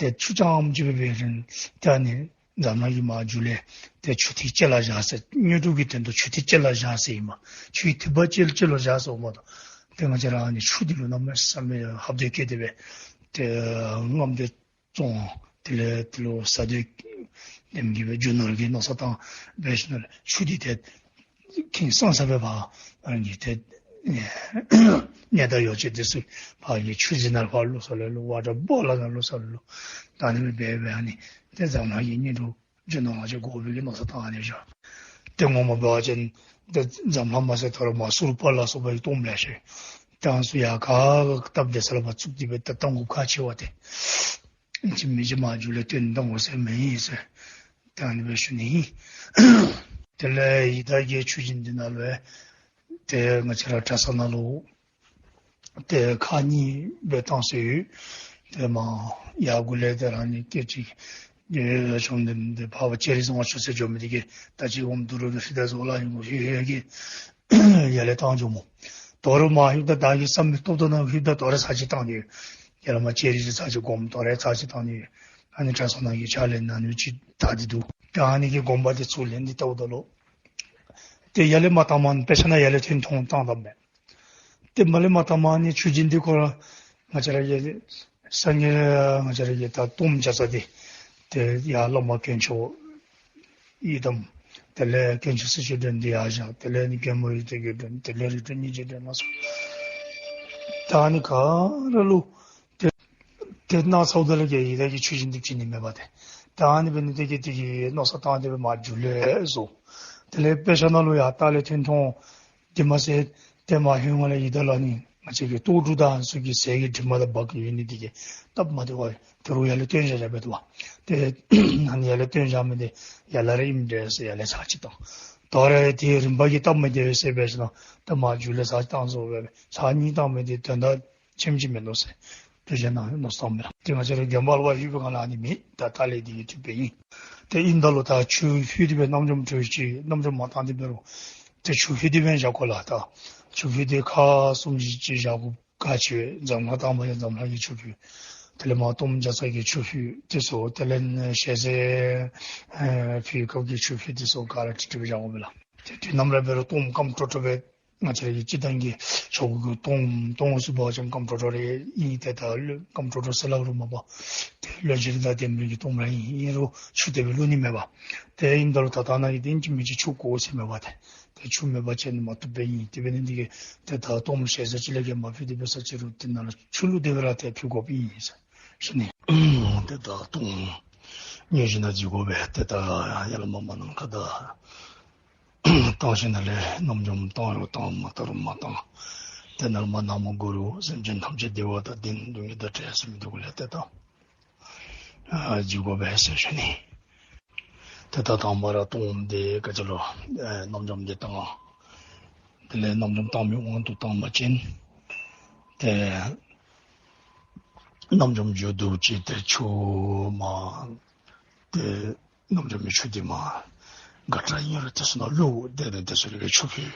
ཏེ་ཆུ་རྐྱངམ་ཅིག་སྦེ་འབད་རུང་ཏེ་ཨ་ནི་ཛམ་ལྷ་གིས་མར་མཇུག་ལས་ཏེ་ཆུ་ཐིགས་ཅིག་ལུ་བཞག་ཟེར། དངོས་གྲུབ་ཀྱི་དོན་དུ་ཆུ་ཐིགས་ཅིག་ལུ་བཞག་ཟེར་ཨིན་མས། ཆུའི་ཐིགས་པ་ཅིག་ཅིག་ལུ་བཞག་ཟེར་འོངམ་ད་ཏེ་ང་བཅས་ར་ཨ་ནི་ཆུ་འདི་ལུ་གནམ་མེད་ས་མེད་ཧབ་སྟེ་སྐྱེས་ཏེ་སྦེ་ཏེ་རྔམ་སྟེ་བཙོང་། དེ་ལས་དེ་ལུ་ཟ་སྡོད་ལེན་གྱི་སྦེ་རྒྱུ་ནོར་གྱི་མནོ་བསམ་བཏང་སྦེ་ཞིནམ་ལས་ཆུ་འདི་ཏེ་ཁེངས་སངས་ས་སྦེ་ཕར་ཨ་ནི་ཏེ་གནས་བདག་ཡོ་བྱད་འདི་ཚུ་ཕར་ཨ་ནི་ཆུ་འཛིན་ནང་ཕར་ལོག་སོང་ལོ་ལོ་ཝ་ཊར་བོ་ཊལ་ནང་ལོག་སོང་ལོ་ལོ། ད་ཨ་ནི་སྦེ་སྦེ་ཨ་ནི་ཏེ་ཛམ་ལྷ་གི་དངོས་གྲུབ་རྒྱུ་ནོར་ང་བཅས་དགོ་པའི་གི་མནོ་བསམ་བཏང་ཨ་ནི་བཞག། ཏེ་ངོ་མ་འབད་བ་ཅིན་ཏེ་ཛམ་ལྷ་མ་ཚད་ད་རུང་མར་སུར་པ་ལ་སོགས་པའི་གཏོརམ་ལེ་ཤ་ཡོད། ཏེ་ཨ་ནི་ཚུ་ཡང་ག་ག་སྟབས་བདེ་ས་ལུ་ཕར་བཙུགས་ཏེ་སྦེ་ཏེ་བཏང་དགོཔ་ཁག་ཆེ་བ་ཏེ། ཨིན་ཅི་མིན་ཅི་མར་མཇུག་ལས་བཏོན་བཏང་དགོ་ཟེར་མི་ཨིན་ཟེར་ཏེ་ཨ་ནི་སྦེ་ཞུ་ནི་ཨིན། དེ་ལས་ཡི་དྭགས་ཀྱི་ཆུ་སྦྱིན་འདི་ནང་ལུ་ཏེ་ང་བཅས་ར་གྲྭ་ཚང་ནང་ལུ་ཏེ་ཁག་གཉིས་སྦེ་བཏང་སྲོལ་ཡོད། ཏེ་མར་ཡར་གུ་ལས་ཏེ་རང་ནི་སྐད་ཅིག་ཏེ་བཅོམ་ལྡན་འདས་འཕགས་པ་སྤྱན་རས་གཟིགས་དབང་ཕྱུག་ཟེར་འགྱོ་མི་འདི་གིས་ད་ཅི་འོངམ་དུ་རུང་ཧྲིལ་བུ་ཟོར་ལ་ཡོད་ཧེ་ཧེ་གི་ཡར་ལས་བཏང་འགྱོཝ་མས། དོ་རུང་མར་ཧྲིལ་བུ་བདག་གིས་བསམ་མི་རྟོགས་དོ་ན་ཧྲིལ་བུ་དོ་རུང་ཚར་གཅིག་བཏང་ནི་ཡོད། ཡར་ལས་མར་སྤྱན་རས་གཟིགས་ཚར་གཅིག་སྒོམ་དོ་རུང་ཚར་གཅིག་བཏང་ནི་ཡོད། ཨ་ནི་གྲྭ་ཚང་ནང་གི་ཕྱག་ལེན་ཨ་ནི་ཅིག་དར་ཏེ་འདུག། ཏེ་ཨ་ནི་གི་དགོངས་པ་འདི་ཚུར་ལེན་ཏེ་བལྟཝ་ད་ལུ་ཏེ་ཡར་ལས་མར་བཏངམ་དཔེ་ཆ་ནང་ཡར་ལས་ཐོན་ཐོན་བཏང་བཏངམ་མས། ཏེ་མར་ལས་མར་བཏངམ་ཨ་ནི་ཆུ་སྦྱིན་འདི་ཁོ་ར་ང་བཅས་ར་གི་སངས་རྒྱས་ང་བཅས་ར་གི་ད་གཏོརམ་རྒྱགས་ས་འདི་ཏེ་ཡར་བླ་མ་དཀོན་མཆོག་ཡི་དམ་དེ་ལས་དཀོན་མཆོག་སྲི་ཞུའི་མགྲོན་འདི་ཡར་བཞག། དེ་ལས་ནི་མགོན་པོ་ཡི་དམ་གྱི་མགྲོན། དེ་ལས་རིགས་དྲུག་སྙིང་རྗེའི་མགྲོན་ལ་སོགས། ད་ཨ་ནི་ག་ར་ལུ་ཏེ་ཏེ་ནང་ཚུད་ད་ལུ་གི་ཡི་དྭགས་ཀྱི་ཆུ་སྦྱིན་འདི་བྱིན་ནི་མེད་པ་ཏེ། ད་ཨ་ནི་འབད་ནི་དེ་གིས་དེ་གི་མནོ་བསམ་བཏང་སྟེ་སྦེ་མར་མཇུག་ལས་བཟོ། དེ་ལས་དཔེ་ཆ་ནང་ལུ་ཡང་ལྟག་ལས་ཐོན་ཐོན། དེ་མ་ཚད་ཏེ་མར་ཧེ་མ་ལས་ཡི་དྭགས་ལུ་ནི་ང་བཅས་ཀྱི་ལྟོ་གྲུ་དང་ཚུ་གི་ཟས་ཀྱི་དྲི་མ་དང་འབག་གི་ཡོད་ནི་དེ་གིས་སྟབས་མ་བདེ་བར་དོ་རུང་ཡར་ལས་བཏོན་བཞག་བཞགཔ་འདུག་པ། ཏེ་ཨ་ནི་ཡར་ལས་བཏོན་བཞག་མི་འདི་ཡར་ལས་ར་ཨིནམ་འདྲས་ཟེར་ཡར་ལས་ཚར་གཅིག་བཏང་། དོ་རུང་ཏེ་རིམ་པ་གིས་སྟབས་མ་བདེ་བས་ཟེར་འབད་ཞིནམ་ཏེ་མར་མཇུག་ལས་ཚར་གཅིག་བཏང་བཟོ་སྦེ་ཚར་གཉིས་བཏང་མི་འདི་དོན་དག་ཆེམ་ཅིག་མིན་འདུག་ཟེར་ཐུགས་རྗེ་གནང་མནོ་བསམ་བཏངམ་མས། ཏེ་ང་བཅས་ར་དགོན་པ་ལུ་ཕར་ལྷོད་པའི་སྒང་ལུ་ཨ་ནི་མེད། ད་ལྟག་ལས་འདི་གིས་ཐུབ་པས་ཨིན། ཏེ་ཨིནམ་ད་ལུ་ད་ཆུ་ཕུལ་ཏེ་སྦེ་རྣམ་འཇོམས་གྲོལ་ཅིག་རྣམ་འཇོམས་མ་བཏང་སྟེ་འབད་རུང་ཏེ་ཆུ་ཕུལ་ཏེ་སྦེ་བཞག་དགོ་ལགས། ད་ཆུ་ཕུལ་ཏེ་ཁག་གསུམ་བཞི་ཅིག་བཞག་དགོཔ་གལ་ཆེ་བས། འཛམ་གླིང་དང་པ་ཡང་འཛམ་གླིང་གི་ཆུ་ཕུལ། དེ་ལས་མར་གཏོརམ་རྒྱགས་ས་གི་ཆུ་ཕུལ་འདི་ཚུ། དེ་ལས་ཞལ་ཟས་ཨེ་ཕུལ་སྐབས་ཀྱི་ཆུ་ཕུལ་འདི་ཚུ་ག་ར་ཁྲིག་ཁྲི་སྦེ་བཞག་དགོ་པས་ལགས། ཏེ་དུས་ནམ་ར་འབད་རུང་གཏོརམ་སྐམ་ཀྲོ་ཀྲོ་སྦེ་ ང་བཅས་ར་གི་སྤྱིར་བཏང་གི་ཆོ་ག་གི་གཏོརམ་གཏོརམ་ཟེར་བ་ཅིན་སྐམ་ཀྲོ་ཀྲོ་རེ་ཨིན། ཏེ་ད་སྐམ་ཀྲོ་ཀྲོ་ཟེར་སླབ་རུང་མ་པ་ཏེ་བློན་ཆེན་དང་ལྡན་མི་གི་གཏོརམ་ར་ཨིན། ཨིན་རུང་ཆུ་དེ་སྦེ་བླུག་ནི་མེད་པ། ཏེ་ཨིནམ་ད་ལུ་ད་ད་ནཱ་གི་ཏེ་ཨིན་ཅི་མིན་ཅི་ཆུ་དགོ་ཟེར་མེད་པ། ཏེ་ཏེ་ཆུ་མེད་པ་ཅིན་མ་བཏུབ་པས་ཨིན། དེ་འབད་ནི་འདི་གིས་ཏེ་ད་གཏོརམ་ཞེ་ས་ཅིག་ལས་བརྒལ་མ་ཕུལ། དེ་འབད་ས་ཅིག་རུང་དེ་ནང་ལུ་ཆུ་བླུགས་ཏེ་སྦེ་ར་ཏེ་ཕུལ་དགོཔ་ཨིན་ཟེར་ཞུ་ནི། ཏེ་ད་གཏོརམ་ཉོ་ཞིནམ་ལས་འཛུལ་དགོ་པས། ཏེ་ད་ཡར་ལས་མར་མར་ནམ་མཁའ་ད་བཏང་ཞིནམ་ལས་རྣམ་འཇོམས་བཏང་རུང་བཏང་མ་བཏང་རུང་མ་བཏང་། ཏེ་ནཱ་ལས་མར་ན་མོ་གུ་རུ། སེམས་ཅན་ཐམས་ཅད་བདེ་བ་དང་ལྡན། སྡུག་བསྔལ་དང་བྲལ་ཟེར་མི་འདི་གུ་ལས་ཏེ་ད་ཨ་འཛུལ་དགོ་པས་ཟེར་ཞུ་ནི། ཏེ་ད་དང་པ་ར་གཏོརམ་འདི་ག་ཅི་ལོ། ཨེ་རྣམ་འཇོམས་འདི་བཏང་། དེ་ལས་རྣམ་འཇོམས་བཏང་མི་དབང་དུ་བཏང་པ་ཅིན་ཏེ་རྣམ་འཇོམས་མཇུག་བསྡུ་ཅི། ཏེ་ཆུ་མར་ཏེ་རྣམ་འཇོམས་མི་ཆུ་འདི་མར་ག་ཏེ་ར་ཨིན་རུང་དེ་ཚུ་ནང་བླུག། ཏེ་ཏེ་དེ་ཚུ་ལས་ཆུ་ཕུལ།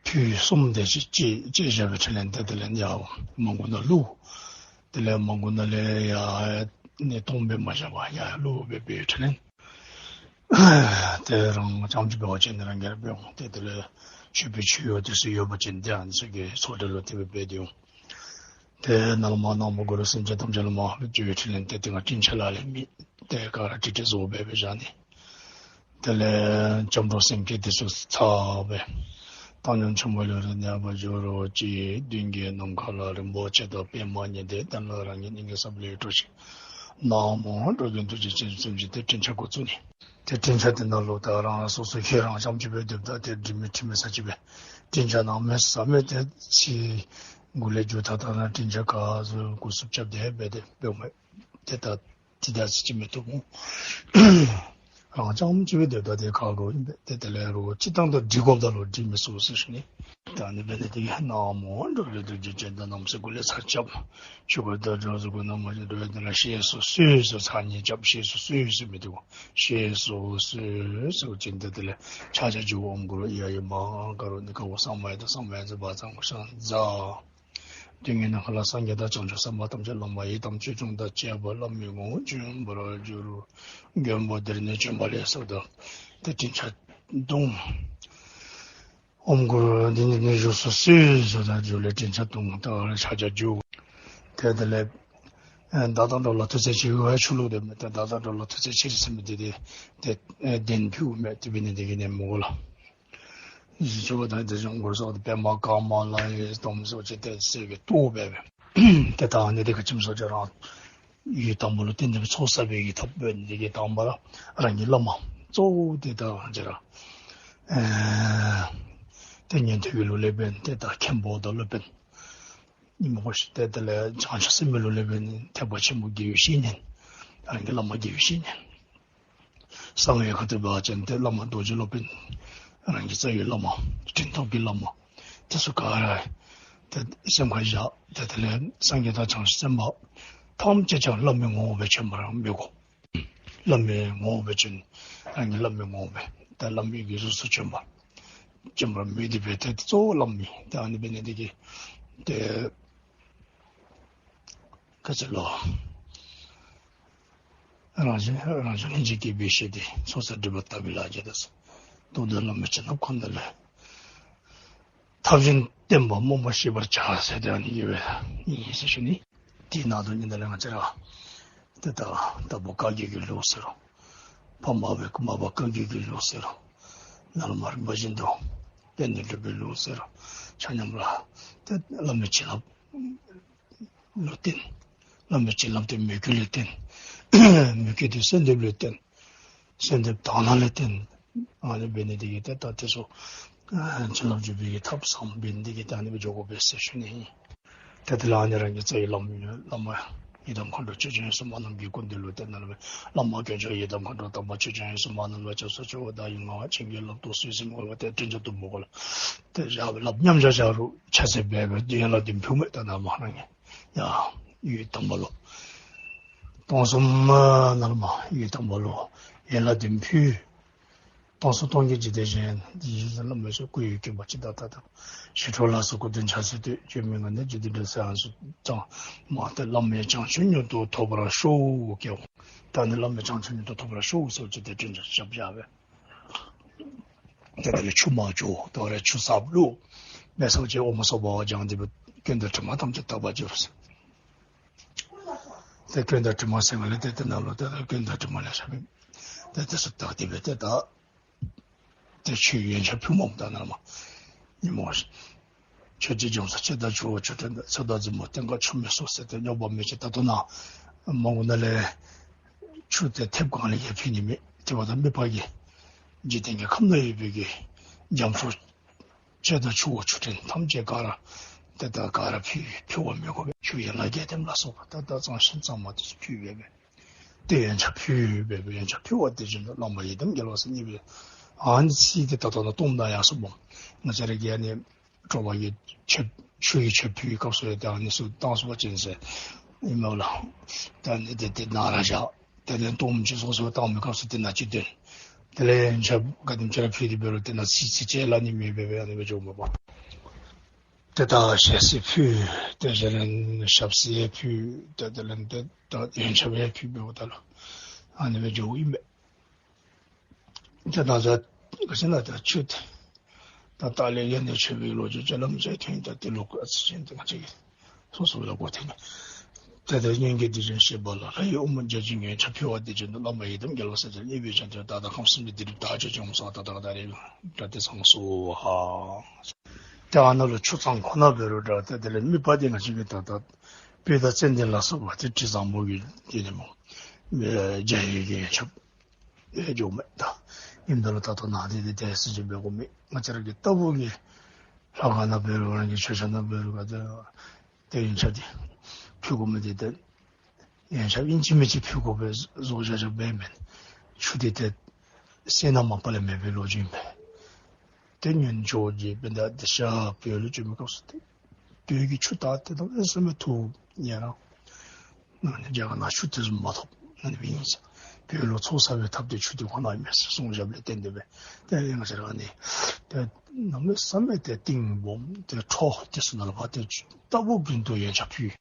ཕུལ་གསུམ་དེ་ཅིག་ཅིག་ཅིག་བཞག་པའི་ཁྲོད་ལས་ཏེ་དེ་ལས་ཡར་མར་གུ་ནང་བླུག། དེ་ལས་མར་གུ་ནང་ལས་ཡར་ནི་གཏོརམ་སྦེ་མ་བཞག་པར་ཡར་བླུག་སྦེ་འབད་བའི་ཁྲོད་ལས་ཏེ་རང་རྐྱངམ་ཅིག་འབད་བ་ཅིན་རང་གིས་ར་འབད་འོང་། ཏེ་དེ་ལས་མཆོད་པའི་མཆོད་ཡོན་དེ་ཚུ་ཡོད་པ་ཅིན་ཏེ་ཨ་ནི་ཚུ་གི་ཚོགས་གྲལ་ལུ་དེ་སྦེ་འབད་དེ་འོང་། ཏེ་ནཱ་ལས་མར་ན་མོ་གུ་རུ། སེམས་ཅན་ཐམས་ཅད་ལུ་མར་སྤྱི་བོའི་ཁྲི་ལས་ཏེ་ཏེ་ང་སྤྲིན་ཆེན་ལ་ལས་མི་ཏེ་ག་ར་ཀྲིག་ཀྲི་བཟོ་སྦེ་སྦེ་བཞག་ནི། དེ་ལས་སྐྱབས་འགྲོ་སེམས་བསྐྱེད་དེ་ཚུ་ཚར་བའི་བཏང་སྙོམས་ཆེན་པོ་ལས་རིང་ནས་ཕར་འགྱོ་རུང་ཅིག་མདུན་གྱི་ནམ་མཁའ་ལ་རིན་པོ་ཆེ་དང་པདྨ་ཉི་ཟླ་ལྟར་ལ་རང་གི་སྙིང་གའི་ས་བོན་ལས་འཕྲོ་ཞིང་། ན་མོ་འགྲོ་ཀུན་ཐུགས་རྗེ་ཅན་ཟེར་ཞིནམ་ལས་ཏེ་སྤྲིན་ཆེན་འགོ་བཙུགས་ནི། ཏེ་སྤྲིན་ཆེན་དེ་ནང་ལུ་ད་རང་སོ་སོ་ཁྱེད་རང་རྐྱངམ་ཅིག་སྦེ་སྡོདཔ་ད་ཏེ་དྲི་མེད་དྲི་མེད་ས་ཅིག་སྦེ་སྤྲིན་ཆེན་གནམ་མེད་ས་མེད་ཏེ་ཕྱི་གུ་ལས་འགྱོ་ད་ད་ར་སྤྲིན་ཆེན་ག་ཟེར་འགོ་བཙུགས་རྐྱབ་སྟེ་སྦེ་ཏེ་འབདཝ་མས། ཏེ་ད་ཏེ་ད་ཅིག་མི་བཏུབ་འོང་། རང་རྐྱངམ་ཅིག་སྦེ་སྡོདཔ་ད་ཏེ་ཁག་འགྱོཝ་ཨིན་པས། ཏེ་དེ་ལས་རོགས་སྤྱིར་བཏང་དང་འགྲིག་དགོཔ་ད་ལུ་འགྲིག་མི་ཚུགས་ཟེར་ཞུ་ནི། ད་ཨ་ནི་འབད་ནི་འདི་གིས་ན་མོ་འགྲོ་ཀུན་ཐུགས་རྗེ་ཅན་དང་རྣམ་སེམས་ཀུན་ལས་ཚར་རྐྱབ། ཆོས་སྐུ་དང་སྒྲོལ་གསུམ་སྐུ་རྣམས་མ་བྱོན་འགྲོ་བའི་དོན་ལ། ཞེས་སུ་གསོལ་ཟེར་ཚར་གཉིས་རྐྱབ། ཞེས་སུ་གསོལ་ཟེར་མི་འདི་གུ་ཞེས་སུ་གསོལ་ཟེར་བ་ཅིན་ཏེ་དེ་ལས་ཕྱག་རྒྱ་བསྒྱུར། ཨོཾ་གུ་རུ་ཨཱརྱ་མ་ཧཱ་ག་རུ་ཎི་ཀ་ཝ་སཾ་མཱ་ཡ་ཏ་སཾ་མཱ་ཡ་ཛ་བྷ་ཛ་ཨང་ཀུ་ཤ་ཛ། དུས་ངན་ནམ་མཁའ་ལ་སངས་རྒྱས་དང་བྱང་ཆུབ་སེམས་དཔའ་ཐམས་ཅད་བླ་མ་ཡི་དམ་ཆོས་སྐྱོང་དང་བཅས་པ་བླ་མའི་ངོ་བོ་བྱོན་པར་འགྱུར། མགོན་པོ་འདིར་ནི་བྱོན་པ་ལེགས་སོ་ཟེར་ཏེ་སྤྲིན་ཆེན་བརྡུང་། ཨོཾ་གུ་རུ་འདི་ནི་ནི་བཞུགས་སུ་གསོལ་ཟེར་ད་མཇུག་ལས་སྤྲིན་ཆེན་བརྡུང་། ད་ཕྱག་རྒྱ་བསྒྱུར། ཏེ་དེ་ལས་ཨེ་བདག་དང་འགྲོགས་ལ་ཐུགས་བརྩེ་ཆེ་བའི་ཆུ་བླུགས་ཏེ་མས། ཏེ་བདག་དང་འགྲོགས་ལ་ཐུགས་བརྩེ་ཆེ་ཟེར་མི་འདི་ཏེ་ཏེ་ཨེ་གདན་ཕུལཝ་མས། དེ་འབད་ནི་འདི་གིས་ནི་མོ་གུ་ལུ་ཞུ་བ་དང་དེ་བཟུམ་གུ་རུ་སོགས་པདྨ་དཀར་དམར་ལ་ཡི་དམ་སོགས་ཀྱི་ཏེ་གསེར་གྱི་ཏོག་འབད་བས། ཏེ་ད་ཨ་ནི་འདི་ག་ཅི་སྨོ་ཟེར་བ་ཅིན་རང་ཡུལ་དམ་པ་ལུ་བརྟེན་ཏེ་ཚོགས་བསགས་པའི་གི་ཐབས་འབད་ནི་འདི་གིས་དང་པ་ར་རང་གི་བླ་མ་གཙོ་བོ་འདི་ད་ཅི་ར་ཨེ་ཏེ་ཉན་ཐོས་ཀྱི་ལུགས་ལས་འབད་ནི་ཏེ་ད་མཁན་པོ་དང་སློབ་དཔོན་ཨིན་མས་གོ་ཤིག། ཏེ་དེ་ལས་བྱང་ཆུབ་སེམས་དཔའི་ལུགས་ལས་འབད་ནི་ཐེག་པ་ཆེན་པོ་དགེ་བའི་བཤེས་གཉེན་རང་གི་བླ་མ་དགེ་བའི་བཤེས་གཉེན། གསང་བའི་ཁ་ཐུག་འབད་བ་ཅིན་ཏེ་བླ་མ་རྡོ་རྗེ་སློབ་དཔོན་རང་གི་རྩ་བའི་བླ་མ་སྤྲིན་ཐོབ་ཀྱི་བླ་མ་དེ་ཚུ་ག་ར་ཏེ་སེམས་ཁར་བཞག། ཏེ་དེ་ལས་སངས་རྒྱས་དང་བྱང་ཆུབ་སེམས་དཔའ་ཐམས་ཅད་ཀྱང་བླ་མའི་ངོ་བོ་སྦེ་བྱོན་པར་མོས་དགོ། བླ་མའི་ངོ་བོ་སྦེ་བྱོན། རང་གི་བླ་མའི་ངོ་བོ་སྦེ་ཏེ་བླ་མའི་གི་གཟུགས་སུ་བྱོན་པར་བྱོན་པར་མོས་ཏེ་འབད་ཏེ་གཙོ་བོ་བླ་མ་ཨིན། ཏེ་ཨ་ནི་འབད་ནི་འདི་གིས་ཏེ་ག་ཅི་ལོ། རང་བཞིན་རང་བཞིན་ལྷན་ཅིག་སྐྱེས་པའི་ཞི་བདེ། ཚོགས་བསགས་སྒྲིབ་པ་དག་པའི་ལག་རྗེས་ལྟར་ཟེར། རྟོགས་ལྡན་བླ་མའི་བྱིན་རླབས་ཁོ་ན་ལས། ཐབས་གཞན་བསྟེན་པ་རྨོངས་པ་ཞི་བར་བྱ་ཟེར་ཏེ་ཨ་ནི་ཡོད་པས་ཨིན་ཟེར་ཞུ་ནི། དེ་ནང་དུ་ཉིན་དང་ལས་ང་བཅས་ར་ཏེ་ད་དྭགས་པོ་བཀའ་བརྒྱུད་ཀྱི་ལུགས་ཟེར་རུང་། ཕ་མ་སྦེ་མ་པ་བཀའ་བརྒྱུད་ཀྱི་ལུགས་ཟེར་རུང་། ནཱ་ལས་མར་རིམ་པ་བཞིན་དུ་དཔལ་ལྡན་འབྲུག་པའི་ལུགས་ཟེར་རུང་། ཆ་མཉམ་ར་ཏེ་བླ་མའི་བྱིན་རླབས་ལུ་བརྟེན། བླ་མའི་བྱིན་རླབས་དེ་མོས་གུས་ལུ་བརྟེན། མོས་གུས་དེ་གསོལ་འདེབས་ལུ་བརྟེན། གསོལ་འདེབས་དག་སྣང་ལུ་བརྟེན། ཨ་ནི་འབད་ནི་འདི་གིས་ཏེ་ད་དེ་ཚུ་ཨ་བྱིན་རླབས་འཇུག་པའི་གི་ཐབས་བཟང་པོ་འབད་ནི་འདི་གིས་ད་ཨ་ནི་སྦེ་འགྱོ་དགོ་པས་ཟེར་ཞུ་ནི་ཨིན། ཏེ་དེ་ལས་ཨ་ནི་རང་གི་རྩ་བའི་བླ་མ་བླ་མ་ཡི་དམ་མཁའ་འགྲོ་ཆོས་སྐྱོང་ཡེ་ཤེས་མ་ནམ་མཁའི་སྐུ་མདུན་ལུ་བརྟེན་ནི་ལས་བླ་མ་དཀོན་མཆོག་ཡི་དམ་མཁའ་འགྲོ་དམ་པ་ཆོས་སྐྱོང་ཡེ་ཤེས་མ་ནམ་མཁའ་སྐྱབས་སུ་མཆིའོ། བདག་ཡི་ངག་དབང་བྱིན་གྱིས་བརླབ་ཏུ་གསོལ་ཟེར་མི་གུ་ལས་ཏེ་སྤྲིན་ཆེན་བརྡུང་དགོ་ལགས། ཏེ་བཞག་སྦེ་བླམ་མཉམ་བཞག་བཞག་རུང་ཕྱག་འཚལ་འབད་སྦེ་ཡན་ལག་བདུན་ཕུལཝ་མས། ད་ནཱ་མར་རང་གིས་ཡ་ཡུལ་དམ་པ་ལུ་སྟོང་གསུམ་ནང་ལས་མར་ཡུལ་དམ་པ་ལུ་ཡན་ལག་བདུན་ཕུལ། སྟོང་གསུམ་སྟོང་གི་འཇིག་རྟེན་གཞན་འདི་ཡི་བླ་མའི་ཚོགས་སྐུ་ཡི་དགོངས་པ་ཇི་ལྟར་བལྟ་དང་། ཞི་ཁྲོ་ལ་སོགས་སྐུ་གདུང་ཕྱག་འཚལ་བསྟོད། བཅོས་མིན་ངག་ནས་རྒྱུད་སྡེ་འགྲེལ་ཚད་ཡོངས་སུ་བགྲངས། མ་ཏེ་བླ་མའི་བྱང་ཆུབ་མྱུར་དུ་ཐོབ་པར་ཤོག་ཀྱེ། ད་ནི་བླ་མའི་བྱང་ཆུབ་མྱུར་དུ་ཐོབ་པར་ཤོག་ཟེར་བ་ཅིན་ཏེ་སྤྲིན་ཆེན་ཞབས་བཞག་སྦེ། ཏེ་དེ་ལས་ཆུ་མར་བྱོག། ད་རུང་ཆུ་གསརཔ་བླུག། མེད་སོང་ཅི། འོ་མ་སོ་པ་བ་སྦྱངས་ཏེ་སྦེ་སྐྱོན་དང་དྲི་མ་ཐམས་ཅད་དག་པར་འགྱུར་ཟེར། ཏེ་སྐྱོན་དང་དྲི་མ་ཟེར་མི་ལས་ཏེ་ཏེ་ནཱ་ལུ་ཏེ་སྐྱོན་དང་དྲི་མ་ལེ་ཤ་སྦེ་ཏེ་དེ་ཚུ་དག་སྟེ་སྦེ་ཏེ་ད་ཏེ་ཆུ་ཡོན་ཆབ་ཕུལཝ་མས། ད་ནཱ་མར་ཉིན་མོ་ཆོས་རྗེ་འཇམ་དབྱངས་ཆེ་དང་ཆུ་བོ་ཆུ་ཕྲན་དང་ཚེ་དང་མཛུབ་མོ་སྟེང་ཁར་ཆུ་མེད་སོང་ཟེར་ཏེ་རྙོག་པ་མེད་ཅི། ད་ལྟོ་ནཱ་མར་གུ་ནང་ལས་ཆུ་དེ་ཐེབས་གང་ལས་ཡང་ཕུལ་ནི་མེད། དེ་འབདཝ་ད་མི་པ་གིས་འཇིག་རྟེན་གྱི་ཁམས་ནང་ཡོད་པའི་གི་རྒྱ་མཚོ་ཆེ་དང་ཆུ་བོ་ཆུ་ཕྲན་ཐམས་ཅད་ག་ར་ཏེ་ད་ག་ར་ཕུལ་ཕུལ་བར་མི་དགོ་པས། ཆུ་ཡན་ལག་བརྒྱད་ལྡན་ལ་སོགས་པ་ད་ད་གཙང་ཞིང་གཙང་མ་དེ་ཚུ་ཕུལ་འབད་སྦེ་ཏེ་ཡོན་ཆབ་ཕུལ་འབད་སྦེ་ཡོན་ཆབ་ཕུལ་བ་དེ་བཞིན་དུ་བླ་མ་ཡི་དམ་རྒྱལ་བ་སྲས་གཉིས་པོའི་ཨ་ནི་ཚིག་དེ་ད་ལྟོ་ནཱ་གཏོརམ་ནང་ཡང་གསུངས་པས། ང་བཅས་ར་གིས་ཨ་ནི་དྲོ་པ་གི་ཆབ་ཆུ་ཡི་ཆབ་ཕུལ་བའི་སྐབས་སུ་ཡང་ཏེ་ཨ་ནི་ཚུ་བཏང་ཚུགས་པ་ཅིན་ཟེར་ཨིན་མས་ལགས། ད་ཨ་ནི་དེ་དེ་ནཱ་ར་བཞག། དེ་ལས་གཏོརམ་ཅིག་སོ་སོ་བཏང་མི་སྐབས་སུ་དེ་ནང་ཅིག་འདོན། དེ་ལས་ཡོན་ཆབ་ག་དེམ་ཅིག་ར་ཕུལ་ཏེ་འབད་རུང་དེ་ནང་ཚིག་ཚིག་ཅིག་སླབ་ནི་མེད་པར་སྦེ་ཨ་ནི་སྦེ་འགྱོཝ་མས་པ། ཏེ་ད་ཞལ་བསིལ་ཕུལ། ཏེ་དེ་ལས་ཞབས་བསིལ་ཡང་ཕུལ། ཏེ་དེ་ལས་ཏེ་ད་ཡོན་ཆབ་ཡང་ཕུལ་འབདཝ་ད་ལུ་ཨ་ནི་སྦེ་འགྱོཝ་ཨིན་པས། ཏེ་ད་ད་ག་ཅི་ན་ད་ཆུ་དེ་ད་ད་ལས་ཡར་ནི་མཆོད་པའི་ལོ་རྒྱུས་ཅིག་ལམ་ཟེར་ཐོན་ད་དེ་ལུ་ག་ཅི་ཅིན་ཏེ་ང་བཅས་ཀྱིས་སོ་སོ་ལུ་གོ་ཐོས་ནི། ཏེ་ད་སྙན་བརྒྱུད་འདི་བཞིན་བཤད་པ་ལ། ལྷ་ཡི་དབུ་མ་བརྒྱ་བྱིན་ཡོན་ཆབ་ཕུལ་བ་དེ་བཞིན་དུ། བླ་མ་ཡི་དམ་རྒྱལ་བ་སྲས་བཅས་མཉེས་པའི་ཕྱིར་ཏེ། ད་ལྟ་ཁམས་གསུམ་པའི་སྡིག་སྒྲིབ་དག་བྱེད་ཅིང་། ས་ད་ད་ག་ད་རེ་ད་དེ་ཚང་སོ་ཧ། ཏེ་ཨ་ནཱ་ལུ་ཆུ་གཙང་ཁོ་ན་འབད་རུང་འདྲ། ཏེ་དེ་ལས་མི་པ་དེ་ང་བཅས་ཀྱིས་ད་ད་དཔལ་དང་ཙན་དན་ལ་སོགས་པ་ཏེ་དྲི་བཟང་པོ་གི་དེ་ནི་སྨོ། ཨེ་འཇའ་ཡི་གི་ཡོན་ཆབ་ཨེ་འགྱོཝ་མས། ད་ཨིནམ་ད་ལུ་ད་ལྟོ་ནཱ་དེ་དེ་དེ་སྲིད་ཅིག་འབད་དགོ་མི་ང་བཅས་ར་གི་ལྟ་བུ་གི་ལྷ་ཁང་ནང་འབད་རུང་རང་གི་མཆོད་བཤམ་ནང་འབད་རུང་ག་ཏེ་ཏེ་ཡོན་ཆབ་དེ་ཕུལ་དགོ་མི་དེ་ཏེ་ཡོན་ཆབ་ཨིན་ཅི་མིན་ཅི་ཕུལ་དགོ་པའི་བཟོ་བྱ་བྱ་འབད་མེན། ཆུ་དེ་ཏེ་སེར་སྣ་མ་པ་ལས་མེད་པའི་ལོ་རྒྱུས་ཨིན་པས། ཏེ་སྔོན་བྱོན་གྱི་དཔལ་ལྡན་ཨ་ཏི་ཤ་བོད་ལུ་བྱོན་པའི་སྐབས་སུ་ཏེ་བོད་ཀྱི་ཆུ་དག་དེ་དང་ཨེ་ཟེར་མི་ཐུག་ཉེ་རང་ཨ་ནི་རྒྱ་གར་ནང་ཆུ་དེ་ཚུ་མ་ཐོབ། ཨ་ནི་སྦེ་ཨིན་ཟེར། བོད་ལུ་ཚོགས་བསགས་པའི་ཐབས་དེ་ཆུ་དེ་ཁོ་ན་ཨིན་མས་ཟེར་གསུངས་བཞགཔ་ལས་བརྟེན་ཏེ་སྦེ་ཏེ་ང་བཅས་ར་ཨ་ནི་ཏེ་གནམ་མེད་ས་མེད་ཏེ་གཏིང་སྦོམ་ཏེ་ཁྲོ་དེ་ཚུ་ནང་ལུ་ཕར་ཏེ་ལྟ་བུ་རྒྱུན་དུ་ཡོན་ཆབ་ཕུལ་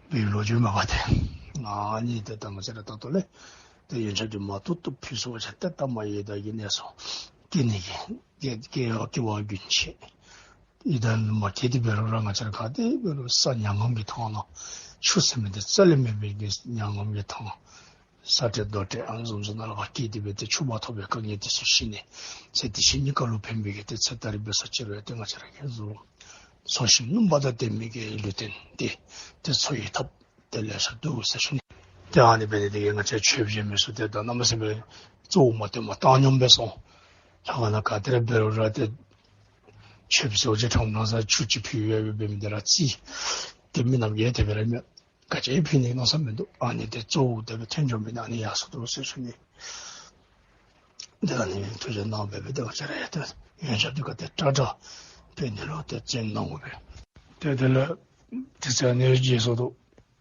བའི་ལོ་རྒྱུས་མས་པ་ཏེ། ཨ་ནི་ཏེ་ད་ང་བཅས་ར་ད་ལྟོ་ལས་ཏེ་ཡོན་ཆབ་དེ་མ་ཐུབ་ཐུབ་ཕུལ་ཚུགས་པ་ཅིན་ཏེ་ད་མ་ཡི་དྭགས་ཀྱི་གནས་སུ་སྐྱེ་ནི་གི་སྐྱེ་སྐྱེ་བ་སྐྱེ་བ་རྒྱུན་ཆད། ཡི་དྭགས་ལུ་མ་སྐྱེས་ཏེ་འབད་རུང་ར་ང་བཅས་ར་ག་ཏེ་འབད་རུང་ས་མྱ་ངམ་གྱི་ཐང་ནང་ཆུ་ཟེར་མི་དེ་རྩ་ལས་མེད་པའི་གི་མྱ་ངམ་གྱི་ཐང་ས་འདྲེ་རྡོ་འདྲེ་ཨ་ནི་བཟུམ་ཚུ་ནང་ལུ་ཕར་སྐྱེས་ཏེ་སྦེ་ཏེ་ཆུ་མ་ཐོབ་པའི་དཀའ་ངལ་དེ་ཚུ་ཞི་ནི་ཚེ་འདི་ཕྱི་གཉིས་ཀ་ལུ་ཕན་པའི་གི་ཏེ་ཚེ་ད་རེས་འབད་ས་ཅིག་རུང་ཏེ་ང་བཅས་ར་གིས་གཟུགས་འཚོ་ཞིང་སྣུམ་པ་དང་ལྡན་མི་གི་ལུས་རྟེན་དེ་ཏེ་འཚོ་བའི་ཐབས་དེ་ལེ་ཤ་འདུག་ཟེར་ཞུ་ནི། ཏེ་ཨ་ནི་འབད་ནི་དེ་གིས་ང་བཅས་ཆོས་བྱེད་མི་ཚུ་ཏེ་ད་གནམ་མེད་ས་མེད་གཙོ་བོ་མ་བཏོན་པར་བཏང་སྙོམས་སྦེ་སོང་། ལྷ་ཁང་ནང་ག་ཏེ་ར་འབད་རུང་ར་ཏེ་ཆོས་ཕྱོགས་ཅིག་ཁྲམ་ནང་ས་ཆུ་ཅིག་ཕུལ་ཡོད་པའི་འབད་མི་དེ་ར་རྩིས་ཏེ་མི་རྣམས་ཀྱིས་དེ་སྦེ་ར་མི་ག་ཅི་ཕུལ་ནི་མནོ་ས་མིན་འདུག། ཨ་ནི་ཏེ་གཙོ་བོ་དེ་སྦེ་ཐོན་འགྱོ་མི་ཨ་ནི་ཡར་སོ་འདུག་ཟེར་ཞུ་ནི། དེ་ལས་ཨ་ནི་ཐུགས་རྗེ་གནང་སྦེ་སྦེ་ཏེ་ང་བཅས་ར་ཡང་ཏེ་ཡོན་ཆབ་དེ་ག་ཏེ་དྲག་དྲག་ཕུལ་ནི་ལུ་ཏེ་བརྩོན་གནང་དགོ་པས། ཏེ་དེ་ལས་དེ་ཚེ་ཨ་ནི་རྗེས་སུ་འདུག།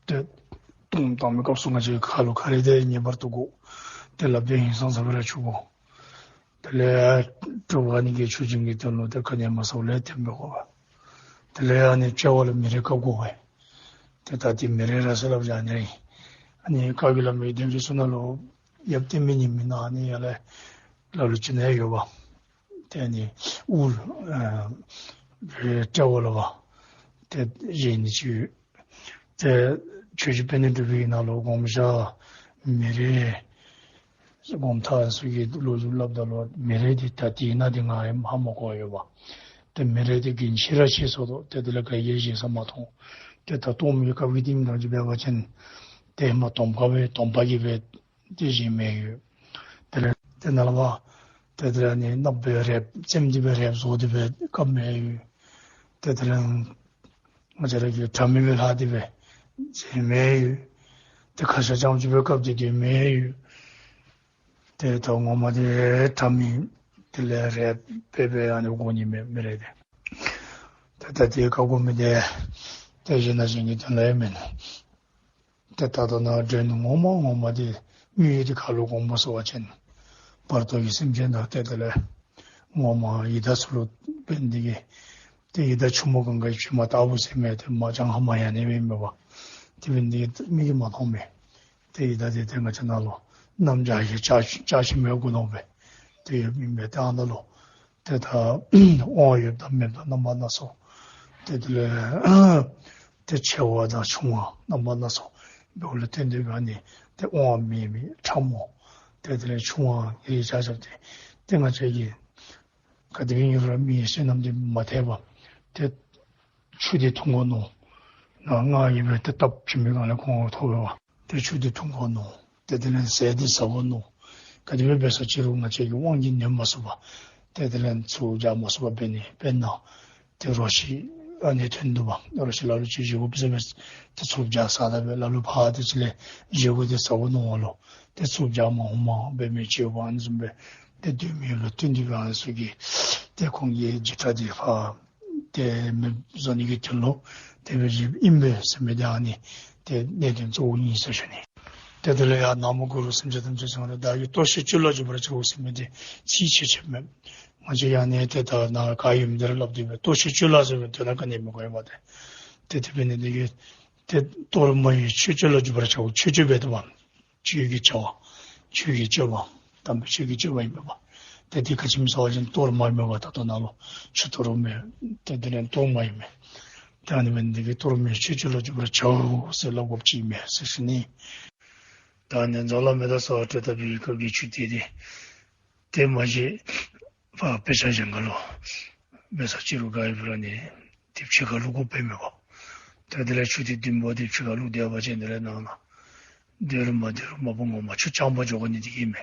ཏེ་གཏོརམ་བཏང་མི་སྐབས་སུ་ང་བཅས་ཁ་ལུ་ཁ་རས་དེ་ངེས་པར་དུ་དགོ། ཏེ་ལགཔ་དེ་ཧིང་སངས་ས་སྦེ་ར་འཁྱུ་དགོ། དེ་ལས་དྲོ་པ་ནི་གི་ཆུ་སྦྱིན་གྱི་དོན་ལུ་ཏེ་ག་ནི་མ་ཟཝ་ལས་ཐོན་པས་གོ། དེ་ལས་ཨ་ནི་དཔྱལ་བ་ལུ་མེ་རི་བཀབ་དགོ་པས། ཏེ་ད་ཏེ་མེ་རི་ར་ཟེར་སླབ་བཞག་ནི་རེ། ཨ་ནི་བཀའ་བརྒྱུད་བླ་མའི་གདན་ཕྱི་ཚུ་ནང་ལུ་ཡབ་བསྟན་པའི་ཉི་མའི་ནང་ཨ་ནི་ཡར་ལས་ལ་ལུ་ཅིག་ནང་ཡོད་པ། ཏེ་ཨ་ནི་དབུ་ཨ་དཔྱལ་བ་ལུ་བ་ཏེ་བཞེངས་ནི་ཅིག་ཡོད། ཏེ་ཆོས་རྗེ་དཔལ་ལྡན་འབྲུག་པའི་ནང་ལུ་སྒོམ་ཞྭ་མེ་རི་སྒོམ་ཐག་ཚུ་གི་ལོ་རྒྱུས་སླབ་ད་ལུ་མེ་རི་དེ་ད་དེ་ནང་དེ་ང་ཧ་མ་གོ་ཡོད་པ། ཏེ་མེ་རི་དེ་རྒྱུན་ཆད་ར་ཆད་སོ་འདུག། ཏེ་དེ་ལས་ག་གིས་བཞེངས་ས་མ་མཐོང་། ཏེ་ད་གཏོརམ་གྱི་བཀའ་བརྒྱུད་བསྟན་པའི་ཉི་མ་འབད་བ་ཅིན་ཏེ་མ་དོམ་ཁ་སྦེ་དོམ་པ་གིས་སྦེ་ཏེ་བཞེངས་མི་ཡོད། དེ་ལས་ཏེ་ནཱ་ལས་ཕར་ཏེ་དེ་ལས་ཨ་ནི་གནགཔོ་སྦེ་རལཔ་བཙེམས་ཏེ་སྦེ་རལཔ་བཟོ་སྟེ་སྦེ་བཀབ་མི་ཡོད། ཏེ་དེ་ལས་ང་བཅས་ར་གི་དྲ་མིག་སྦེ་ལྷག་སྟེ་སྦེ་བཞེངས་མི་ཡོད། ཏེ་ཁ་ཤ་རྐྱངམ་ཅིག་སྦེ་བཀབ་སྟེ་སྡོད་མི་ཡོད། ཏེ་ད་ངོ་མ་དེ་དྲ་མིག་དེ་ལས་རལཔ་སྦེ་སྦེ་ཨ་ནི་དགོ་ནི་མེད་མེ་རི་དེ། ཏེ་ད་དེ་བཀབ་དགོ་མི་དེ་ཏེ་གཞན་ན་གཞན་གྱི་དོན་ལུ་ཡང་མེན། ཏེ་ད་ལྟོ་ནཱ་འདྲེན་ངོ་མ་ངོ་མ་དེ་དམིགས་ཡུལ་དེ་ག་ལུ་དགོངས་པ་ཟེར་བ་ཅིན་བར་དོ་གི་སེམས་ཅན་དང་ཏེ་དེ་ལས་ངོ་མ་ཡི་དྭགས་ཚུ་ལུ་འབད་ནི་དེ་གིས་ཏེ་ཡི་དྭགས་ཆུ་མོ་གངྒཱའི་བྱེ་མ་ལྟ་བུ་ཟེར་མི་དེ་མ་བྱང་ཧ་མ་ཡང་ནི་མེན་མས་པ། དེ་འབད་ནི་དེ་གིས་མིག་གིས་མ་མཐོང་མས། ཏེ་ཡི་དྭགས་དེ་ཏེ་ང་བཅས་ནང་ལུ་གནམ་བྱཱར་གྱི་བྱ་བྱ་ཤིང་མའི་གུ་ནང་སྦེ་ཏེ་ཡོདཔ་ཨིན་པས། ཏེ་ཨ་ནཱ་ལུ་ ཏེ་ད་དབང་ཡོདཔ་དང་མེདཔ་དང་རྣམ་པ་སྣ་ཚོགས། ཏེ་དེ་ལས་ཏེ་ཆེ་བ་དང་ཆུང་བ་རྣམ་པ་སྣ་ཚོགས་འབདཝ་ལས་བརྟེན་ཏེ་ཨ་ནི་ཏེ་དབང་མེད་མི་ཕྲ་མོ་ཏེ་དེ་ལས་ཆུང་བ་ཡི་ཆ་ཁྱབ་སྟེ། ཏེ་ང་བཅས་ཀྱིས་ག་དེ་སྦེ་ཨིན་རུང་མི་བསོད་ནམས་འདི་མ་ཐེག་པར་ཏེ་ཆུ་འདི་འཐུང་དགོ་མནོ། ང་ང་གིས་སྦེ་ཏེ་སྟབས་བྱེད་མི་གང་ལས་གོང་འོག་ཐོབ་པས་པ། ཏེ་ཆུ་འདི་འཐུང་དགོ་མནོ། ཏེ་དེ་ལས་ཟས་འདི་ཟ་དགོ་མནོ། ག་དེ་སྦེ་འབད་ས་ཅི་རུང་ང་བཅས་ཀྱི་དབང་གིས་ནོན་མ་ཚུགས་པར་ཏེ་དེ་ལས་ཚུར་རྒྱག་མ་ཚུགས་པར་འབད་ནི། དཔེར་ན་ཏེ་རོ་ཁྱི་ཨ་ནི་ཐོན་འདུག་པ། རོ་ཁྱི་ལ་ལུ་ཅིག་བཞེས་སྒོ་འབད་ཟེར་སྦེ་ཏེ་ཚུར་རྒྱག་ས་ད་སྦེ་ལ་ལུ་ཕར་ཏེ་ཅིག་ལས་བཞེས་སྒོ་འདི་ཟ་དགོ་མནོ་བ་ལུ་ཏེ་ཚུར་རྒྱག་མ་འོང་མ་འབད་མི་ཅིག་ཡོདཔ་ཨ་ནི་བཟུམ་སྦེ་ཏེ་སྡོད་མི་ལུ་བརྟེན་ཏེ་སྦེ་ཨ་ནི་ཚུ་གིས་ཏེ་ཁོང་གི་འཇིགས་སྐྲག་འདི་ཕར་ཏེ་མེདཔ་བཟོ་ནི་གི་དོན་ལུ་དེ་སྦེ་བཞེསཔ་ཨིན་པས་ཟེར་མི་འདི་ཨ་ནི་ཏེ་གནད་དོན་གཙོ་བོ་ཨིན་ཟེར་ཞུ་ནི། ཏེ་དེ་ལས་ཡང་ནག་མོ་གུ་རུ་སེམས་ཅན་ཐམས་ཅད་ཚང་མ་ལུ་བདག་གིས་ལྟོ་ཤི་བཅུད་ལ་འཇུག་པར་བྱའོ་ཟེར་མི་འདི་ཚིག་ཆེ་ཆེ་མེན། ང་བཅས་ཡང་ཨ་ནི་ཏེ་ད་ནཱ་ག་ཡོད་མི་འདི་ར་སླབ་སྟེ་སྦེ་ལྟོ་ཤི་བཅུད་ལ་ཟེར་བའི་དོན་ལ་ག་ནི་མི་གོ་ཡོད་པ་ཏེ། ཏེ་དེ་འབད་ནི་འདི་གིས་ཏེ་ལྟོ་རུ་མ་ཡིན་ཆོས་སྤྱོད་ལ་འཇུག་པར་བྱའོ། ཆོས་སྤྱོད་འབད་དོ་བ། ཆོས་ཀྱི་བྱ་བ། ཆོས་ཀྱི་སྤྱོད་པ། དམ་པའི་ཆོས་ཀྱི་སྤྱོད་པ་ཨིན་པས་པ། ཏེ་འདི་ག་ཅི་སྨོ་ཟེར་བ་ཅིན་ལྟོ་རུ་མ་ཡིན་པས་པ། ད་ལྟོ་ནཱ་ལུ་ཆུ་ལྟོ་རུ་མེན། ཏེ་དེ་ལས་ལྟོ་མ་ཡིན་མས། ཏེ་ཨ་ནི་འབད་ནི་འདི་གིས་ལྟོ་རུ་མ་ཡིན་ཆོས་སྤྱོད་ལ་འཇུག་པར་བྱའོ་ཟེར་སླབ་དགོཔ་ཅིག་ཨིན་མས་ཟེར་ཞུ་ནི། ད་ཨ་ནི་རྫོང་ལ་མེ་ཏོག་གསོལ་བ་སྤྲོད་ད་པའི་སྐབས་ཀྱི་ཆུ་དེ་དེ་ཏེ་མ་གཞི་ཕར་དཔེ་ཆ་གཞན་ཁ་ལུ་འབད་ས་ཅི་རུང་ག་ཡོད་རུང་ཨ་ནི་ཏེ་ཕྱི་ཁར་བླུག་དགོཔ་མེད་པ། ཏེ་དེ་ལས་ཆུ་དེ་བདུན་པོ་དེ་ཕྱི་ཁར་བླུག་སྡོད་པ་ཅིན་དེ་ལས་ནང་ན་སྡོད་རུང་མ་སྡོད་རུང་མ་པ་ངོ་མ་ཆུ་རྐྱང་པ་འགྱོ་དགོ་ནི་འདི་གིས་མས།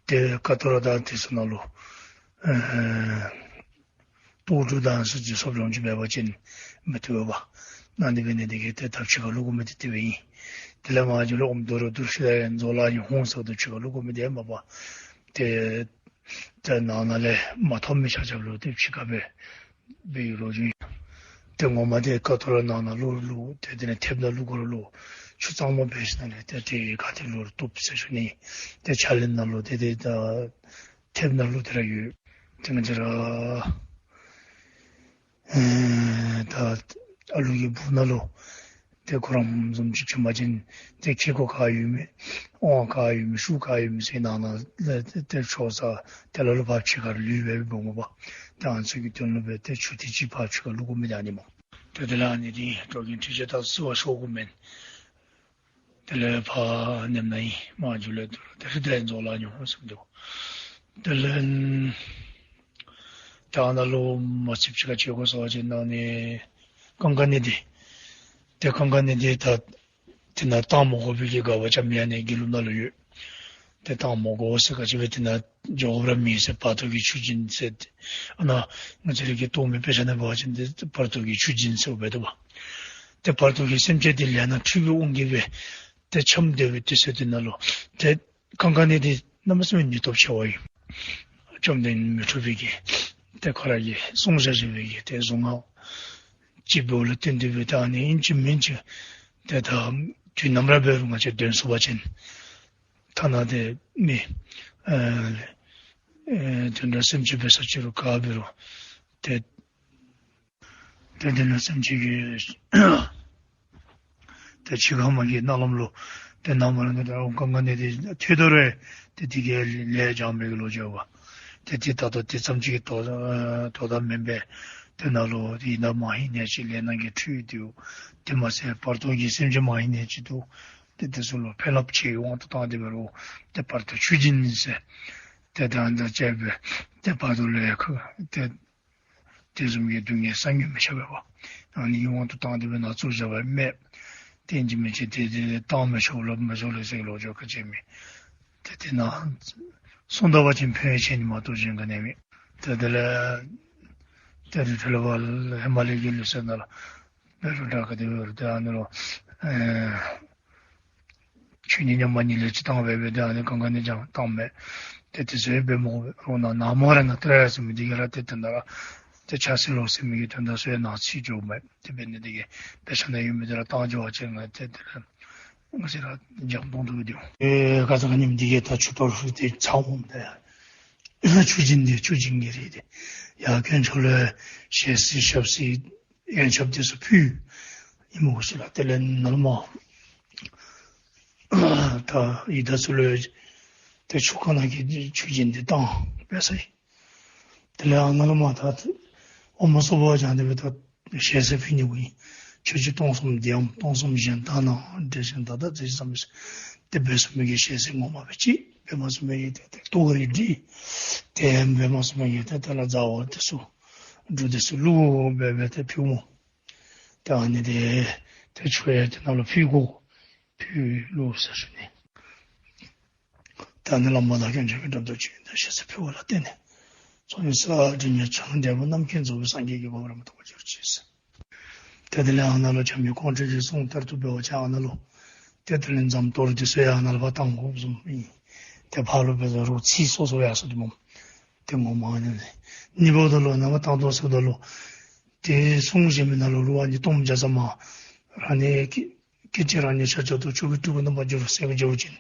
ཏེ་ཀ་ཏོ་ར་དང་དེ་ཚུ་ནང་ལུ་ཨེ་ལྟོ་འབྲུ་དང་སོགས་ཀྱི་སོབ་ལོང་ཅིག་མེད་པ་ཅིན་མི་བཏུབ་པས་པ། ཨ་ནི་འབད་ནི་འདི་གིས་ཏེ་ད་ཕྱི་ཁར་བླུག་དགོ་མི་འདི་དེ་སྦེ་ཨིན། དེ་ལས་མ་གཞི་ལུ་ཨོམ་དོ་རུང་དུར་ཤི་ད་ཡང་རྫོང་ལ་ཡང་ཧོང་ཟེར་དོ་ཕྱི་ཁར་བླུག་དགོ་མི་འདི་མ་པ་ཏེ་ཏེ་ནང་ན་ལས་མ་ཐོབ་མི་ཆ་ཁྱབ་ལུ་ཏེ་ཕྱི་ཁར་སྦེ་འབད་བའི་ལོ་རྒྱུས་ཨིན། ཏེ་ངོ་མ་ཏེ་ཀ་ཏོ་ར་ནང་ན་བླུག་རུང་བླུག། ཏེ་དེ་ལས་ཐེབས་ནང་བླུག་དགོ་རུང་བླུག། ཆུ་གཙང་མ་འབད་ཞིནམ་ལས་ཏེ་ཏེ་ག་ཏེ་བླུག་རུང་བཏུབ་ཟེར་ཞུ་ནི། ཏེ་ཕྱག་ལེན་ནང་ལུ་ཏེ་ཏེ་ད་ཐེབས་ནང་ལུ་དེ་ར་ཡོད། ཏེ་ང་བཅས་ར་ཨེ་ད་ཨ་ལུ་གི་སྦུག་ནང་ལུ་ཏེ་ཁོ་ར་བཟུམ་ཅིག་བྱོན་པ་ཅིན་ཏེ་ཁེ་ཀོ་ག་ཡོད་མི་དབང་ག་ཡོད་མི་ཤུགས་ག་ཡོད་མི་ཟེར་ནང་ན་ལས་ཏེ་ཏེ་ཆོས་ས་དེ་ལ་ལུ་ཕར་ཕྱི་ཁར་ལུས་སྦེ་འབད་འོང་པ། ཏེ་ཨ་ནི་ཚུ་གི་དོན་ལུ་སྦེ་ཏེ་ཆུ་དེ་ཅིག་ཕར་ཕྱི་ཁར་བླུག་དགོ་མི་འདི་ཨ་ནི་སྨོ། ཏེ་དེ་ལས་ཨ་ནི་འདི་འགྲོ་མགོན་ཁྲི་བྱང་ད་བསུ་བ་ཞུ་དགོ་མེན། དེ་ལས་ཕར་ནེམ་ནང་ཨིན། མ་འགྱོ་ལས་དུར་དེ་རི་དེ་རྫོང་ལ་ཉོ་སེམས་འདུག། དེ་ལས་ད་ནཱ་ལུ་མ་ཚིག་ཅིག་ཁ་ཅིག་གོ་ཟེར་བ་ཅིན་ཨ་ནི་གངས་དཀར་གནས་བདེ། ཏེ་གངས་དཀར་གནས་བདེ་ད་དེ་ནང་གཏང་མི་དགོ་པའི་གི་དགག་པ་རྐྱབ་མི་ཨ་ནི་དགེ་ལུགས་ནང་ལུ་ཡོད། ཏེ་གཏང་མི་དགོ་ཟེར་ག་ཅི་སྦེ་དེ་ནང་འགྱོ་དགོཔ་ར་མེད་ཟེར། བར་དོ་གི་ཆུ་སྦྱིན་ཟེར། ཨ་ནཱ་ང་བཅས་ར་གི་ཐོགས་མེད་དཔེ་ཆ་ནང་འབད་བ་ཅིན་ཏེ་བར་དོ་གི་ཆུ་སྦྱིན་ཟེར་འབད་དོ་བ། ཏེ་བར་དོ་གི་སེམས་ཅན་དེ་ལས་ནཱ་འཁྲུལ་པའི་དབང་གིས་སྦེ་ཏེ་འཁྱམས་སྡོད་པའི་དུས་ཚོད་དེ་ནང་ལུ་ཏེ་གངས་དཀར་གནས་བདེ་གནམ་མེད་ས་མེད་ནུས་སྟོབས་ཆེ་བ་ཨིན། བཅོམ་ལྡན་མི་འཁྲུགས་པའི་གི་ཏེ་ཁོ་ར་གིས་གསུངས་བཞག་བཞག་པའི་གི་ཏེ་གཟུངས་སྔགས་ཅིག་འབདཝ་ལུ་བརྟེན་ཏེ་སྦེ་ད་ཨ་ནི་ཨིན་ཅི་མིན་ཅི་ཏེ་ད་དུས་ནམ་ར་འབད་རུང་ང་བཅས་འདོན་ཚུགས་པ་ཅིན་ཐ་ན་ཏེ་མི་ཨེ་ཨེ་དོན་དག་སེམས་ཅན་འབད་ས་ཅི་རུང་ག་འབད་རུང་ཏེ་ཏེ་དེ་ནང་སེམས་ཅན་གྱི་ཏེ་འཆི་ཁ་མ་གི་རྣ་ལམ་ལུ་ཏེ་ནམ་ར་ནི་ད་གངས་དཀར་གནས་བདེ་ཐོས་དོ་རུང་ཏེ་དེ་གིས་ལས་སྦྱང་མི་གི་ལོ་རྒྱུས་པ། ཏེ་དེ་ད་ལྟོ་དེ་ཙམ་ཅིག་གི་དོ་དོ་དག་མེན་པས། དེ་ནང་ལུ་ཡི་དྭགས་མ་ཧེ་ནེ་ཅིག་ལས་སྣང་གི་འཁྲུལ་འདུག། དེ་མ་ཚད་བར་དོ་གི་སེམས་ཅན་མ་ཧེ་ནེ་ཅིག་འདུག། ཏེ་དེ་ཚུ་ལུ་ཕན་རླབས་ཆེ་བའི་དབང་དུ་བཏང་སྟེ་འབད་རུང་ཏེ་བར་དོ་ཆུ་སྦྱིན་ཟེར། ཏེ་ད་ཨ་ནི་དང་བཅས་པའི་ཏེ་བར་དོ་ལས་ཁ་ཏེ་དེ་བཟུམ་གྱི་སྡུག་བསྔལ་བསམ་གྱིས་མི་ཁྱབ་པ་ཨ་ནི་ཡི་དབང་དུ་བཏང་སྟེ་སྦེ་ནཱ་བཙུགས་བཞག་པ་མས། ཏེ་ཨིན་ཅི་མིན་ཅི་ཏེ་ཏེ་བཏང་མི་ཆོག་ལོ་མི་ཆོག་ལོ་ཟེར་ལོ་རྒྱུས་ག་ཅི་མེད། ཏེ་དེ་ནང་སོང་ད་པ་ཅིན་ཕན་ཡོན་ཆེ་ནི་མ་གཏོགས་གཞན་ག་ནི་མེད། ཏེ་དེ་ལས་ཏེ་རི་ཁྲོད་ལས་ཕར་ཧི་མ་ལ་ཡའི་ལུས་རྩལ་ནང་ལུ་འབད་རུང་འདྲ་ག་དེ་འབད་རུང་ཏེ་ཨ་ནི་ལུ་ཨེ་ཆོས་ཉིད་མཉམ་པ་ཉིད་ལས་ཅིག་བཏང་སྦེ་སྦེ་ཏེ་ཨ་ནི་གངས་དཀར་གནས་ཀྱང་བཏངམ་མས། ཏེ་དེ་ཚུ་འབད་མི་དགོ་རུང་ནཱ་ནཱ་མོ་ར་ནཱ་ཏེ་ར་ཡ་ཟེར་མི་འདི་གིས་ར་ཏེ་དོན་དག་ར་ཏེ་ཆ་སྲིད་ལོ་ཟེར་མི་གི་དོན་དག་ཚུ་ཡང་ནཱ་ཚིག་འགྱོཝ་མས། དེ་འབད་ནི་འདི་གིས་དཔེ་ཆ་ནང་ཡོད་མི་འདི་ར་བཏང་འགྱོ་བ་ཅིན་ང་ཏེ་དེ་ར་ང་བཅས་ར་འཇམ་ཏོང་ཏོ་སྦེ་སྡོད་འོང་། ཨེ་ཁ་ཙ་ཁ་ཉིནམ་འདི་གིས་ད་ཆུ་གཏོར་ཧྲུལ་ཏེ་ཚར་འོངམ་ད་ཡ་ཆུ་སྦྱིན་འདི་ཆུ་སྦྱིན་གྱི་རིགས་འདི་ཡར་དཀོན་མཆོག་ལུ་ཞལ་གསེར་ཞབས་གསེར་ཡོན་ཆབ་དེ་ཚུ་ཕུལ་ཡི་སྨོ་ཤིག་ལགས། དེ་ལས་ནཱ་ལུ་མ་ད་ཡི་དྭགས་ཚུ་ལུ་ཏེ་ཆུ་ཁ་ནང་གི་ཆུ་སྦྱིན་འདི་བཏང་འབད་ས་ཡི། དེ་ལས་ཨ་ནཱ་ལུ་མར་ད་འོ་མ་སོ་པ་བྱང་དེ་སྦེ་ད་ཞལ་ཟས་ཕུལ་ནི་གུ་ཨིན། ཁྱོད་ཀྱིས་སྟོང་གསུམ་བདེ་འམ། སྟོང་གསུམ་གཞན་དག་ན་འདྲེ་གཞན་དག་དང་རྫས་ཀྱི་ཙམ་ཟེར། དེ་སྦེ་གསུངས་མི་གི་ཞལ་ཟས་ངོ་མ་སྦེ་ཅིག་འབད་མ་ཚུགས་མི་གི་ཏེ་ཏེ་ལྟོ་གོས་རེ་སྒྲིག། དེ་ཡང་འབད་མ་ཚུགས་མི་གི་ཏེ་དེ་ལས་ཟ་འོ་དེ་ཚུ་འབྲུ་དེ་ཚུ་བླུག་འབད་འབད་ཏེ་ཕུལཝ་སྨོ། ད་ཨ་ནི་དེ་ཏེ་ཁྱོད་ཡང་དེ་ནང་ལུ་ཕུལ་དགོ། ཕུལ་ལོ་ཟེར་ཞུ་ནི། ད་ཨ་ནི་བླ་མ་དང་དཀོན་མཆོག་གི་འགྲམ་དུ་བྱོན་ཏེ་ཞལ་ཟས་ཕུལ་བ་ལ་བརྟེན་ནས་ཚོགས་གཉིས་སྒྲིབ་གཉིས་བྱང་འབྲས་བུ་རྣམ་མཁྱེན་རྫོགས་པའི་སངས་རྒྱས་ཀྱི་གོ་འཕང་རིན་པོ་ཆེ་ཐོབ་པར་གྱུར་ཅིག་ཟེར། ཏེ་དེ་ལས་ཨ་ནཱ་ལུ་བྱམས་མགོན་ཀོང་སྤྲུལ་གྱིས་གསུངས་ལྟར་དུ་འབད་བ་ཅིན་ཨ་ནཱ་ལུ་ཏེ་དེ་ལས་རྫམ་གཏོར་དེ་ཚུ་ཡང་ཨ་ནཱ་ལུ་ཕར་བཏང་དགོཔ་བཟུམ་ཨིན། ཏེ་ཕར་ལུ་འབད་རུང་རོགས་ཚིག་སོ་སོ་ཡར་སོ་དེ་སྨོ། ཏེ་ངོ་མ་ཨ་ནི་ཨིན། གཉིས་པ་དེ་ལུ་ནཱ་མར་བཏང་དོ་ཟེརཝ་ད་ལུ་ཏེ་གསུང་བཞིན་པའི་ནང་ལུ་ལུ་ཨ་ནི་གཏོརམ་བརྒྱ་རྩ་མ་རང་ཉིད་ཀྱི་སྐད་ཅིག་རང་ཉིད་ཤཱཀྱ་ཐུབ་ཆོས་ཀྱི་སྤྲུལ་སྐུ་རྣམ་པར་འགྱུར་ཟེར་བའི་རྒྱལ་པོ་ཅིག།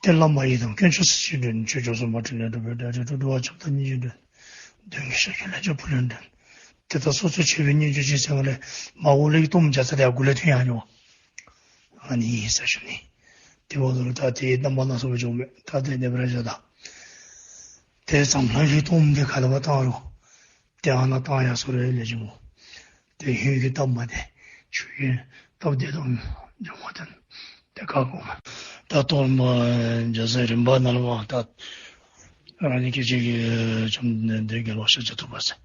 ཏེ་བླ་མ་ཡི་དམ་དཀོན་མཆོག་སྲི་ཞུའི་མགྲོན། ཆོས་སྐྱོང་སྲུང་མ་ཕྲིན་ལས་སྒྲུབ་པའི་སྒྲ་སྒྲོགས། འགྲོ་བ་ཁྱབ་བདག་སྙིང་རྗེའི་མགྲོན། གདོན་བགེགས་བཤགས་མཁན་ལྷན་ཅིག་བུ་ལོན་མགྲོན། ཏེ་ད་སོ་སོ་ཆོས་པའི་སྙིང་རྗེ་ཅིག་ཟེར་བ་ལས་མར་འོག་ལས་ཀྱི་གཏོརམ་བརྒྱ་རྩ་དེ་ཡར་མགུ་ལས་ཐོན་ཡར་འགྱོ། ཨ་ནི་ཨིན་ཟེར་ཞུ་ནི། དེ་འབདཝ་ད་ལུ་ད་དེ་རྣམ་པ་སྣ་ཚོགས་སྦེ་འགྱོཝ་མས། ད་དེ་ནེ་བར་བཞག་ད། ཏེ་འཛམ་གླིང་གི་གཏོརམ་དེ་ག་ཏེ་འབད་བཏང་རུང་ཏེ་ཨ་ནཱ་བཏང་ཡར་སོང་རུང་ལེགས་ཤོམ་སྨོ། ཏེ་ཧིང་གི་སྟབས་མ་བདེ་ཆོས་ཀྱི་སྟབས་བདེ་དང་འབྱུང་བ་དང་ཏེ་ཁ་སྐོམ། ད་གཏོརམ་བརྒྱ་རྩའི་རིམ་པ་ནང་ལུ་མར་ད་རང་ཉིད་སྐད་ཅིག་གིས་བཅོམ་ལྡན་འདས་རྒྱལ་བ་ཤཱཀྱ་ཐུབ་པ་ཟེར།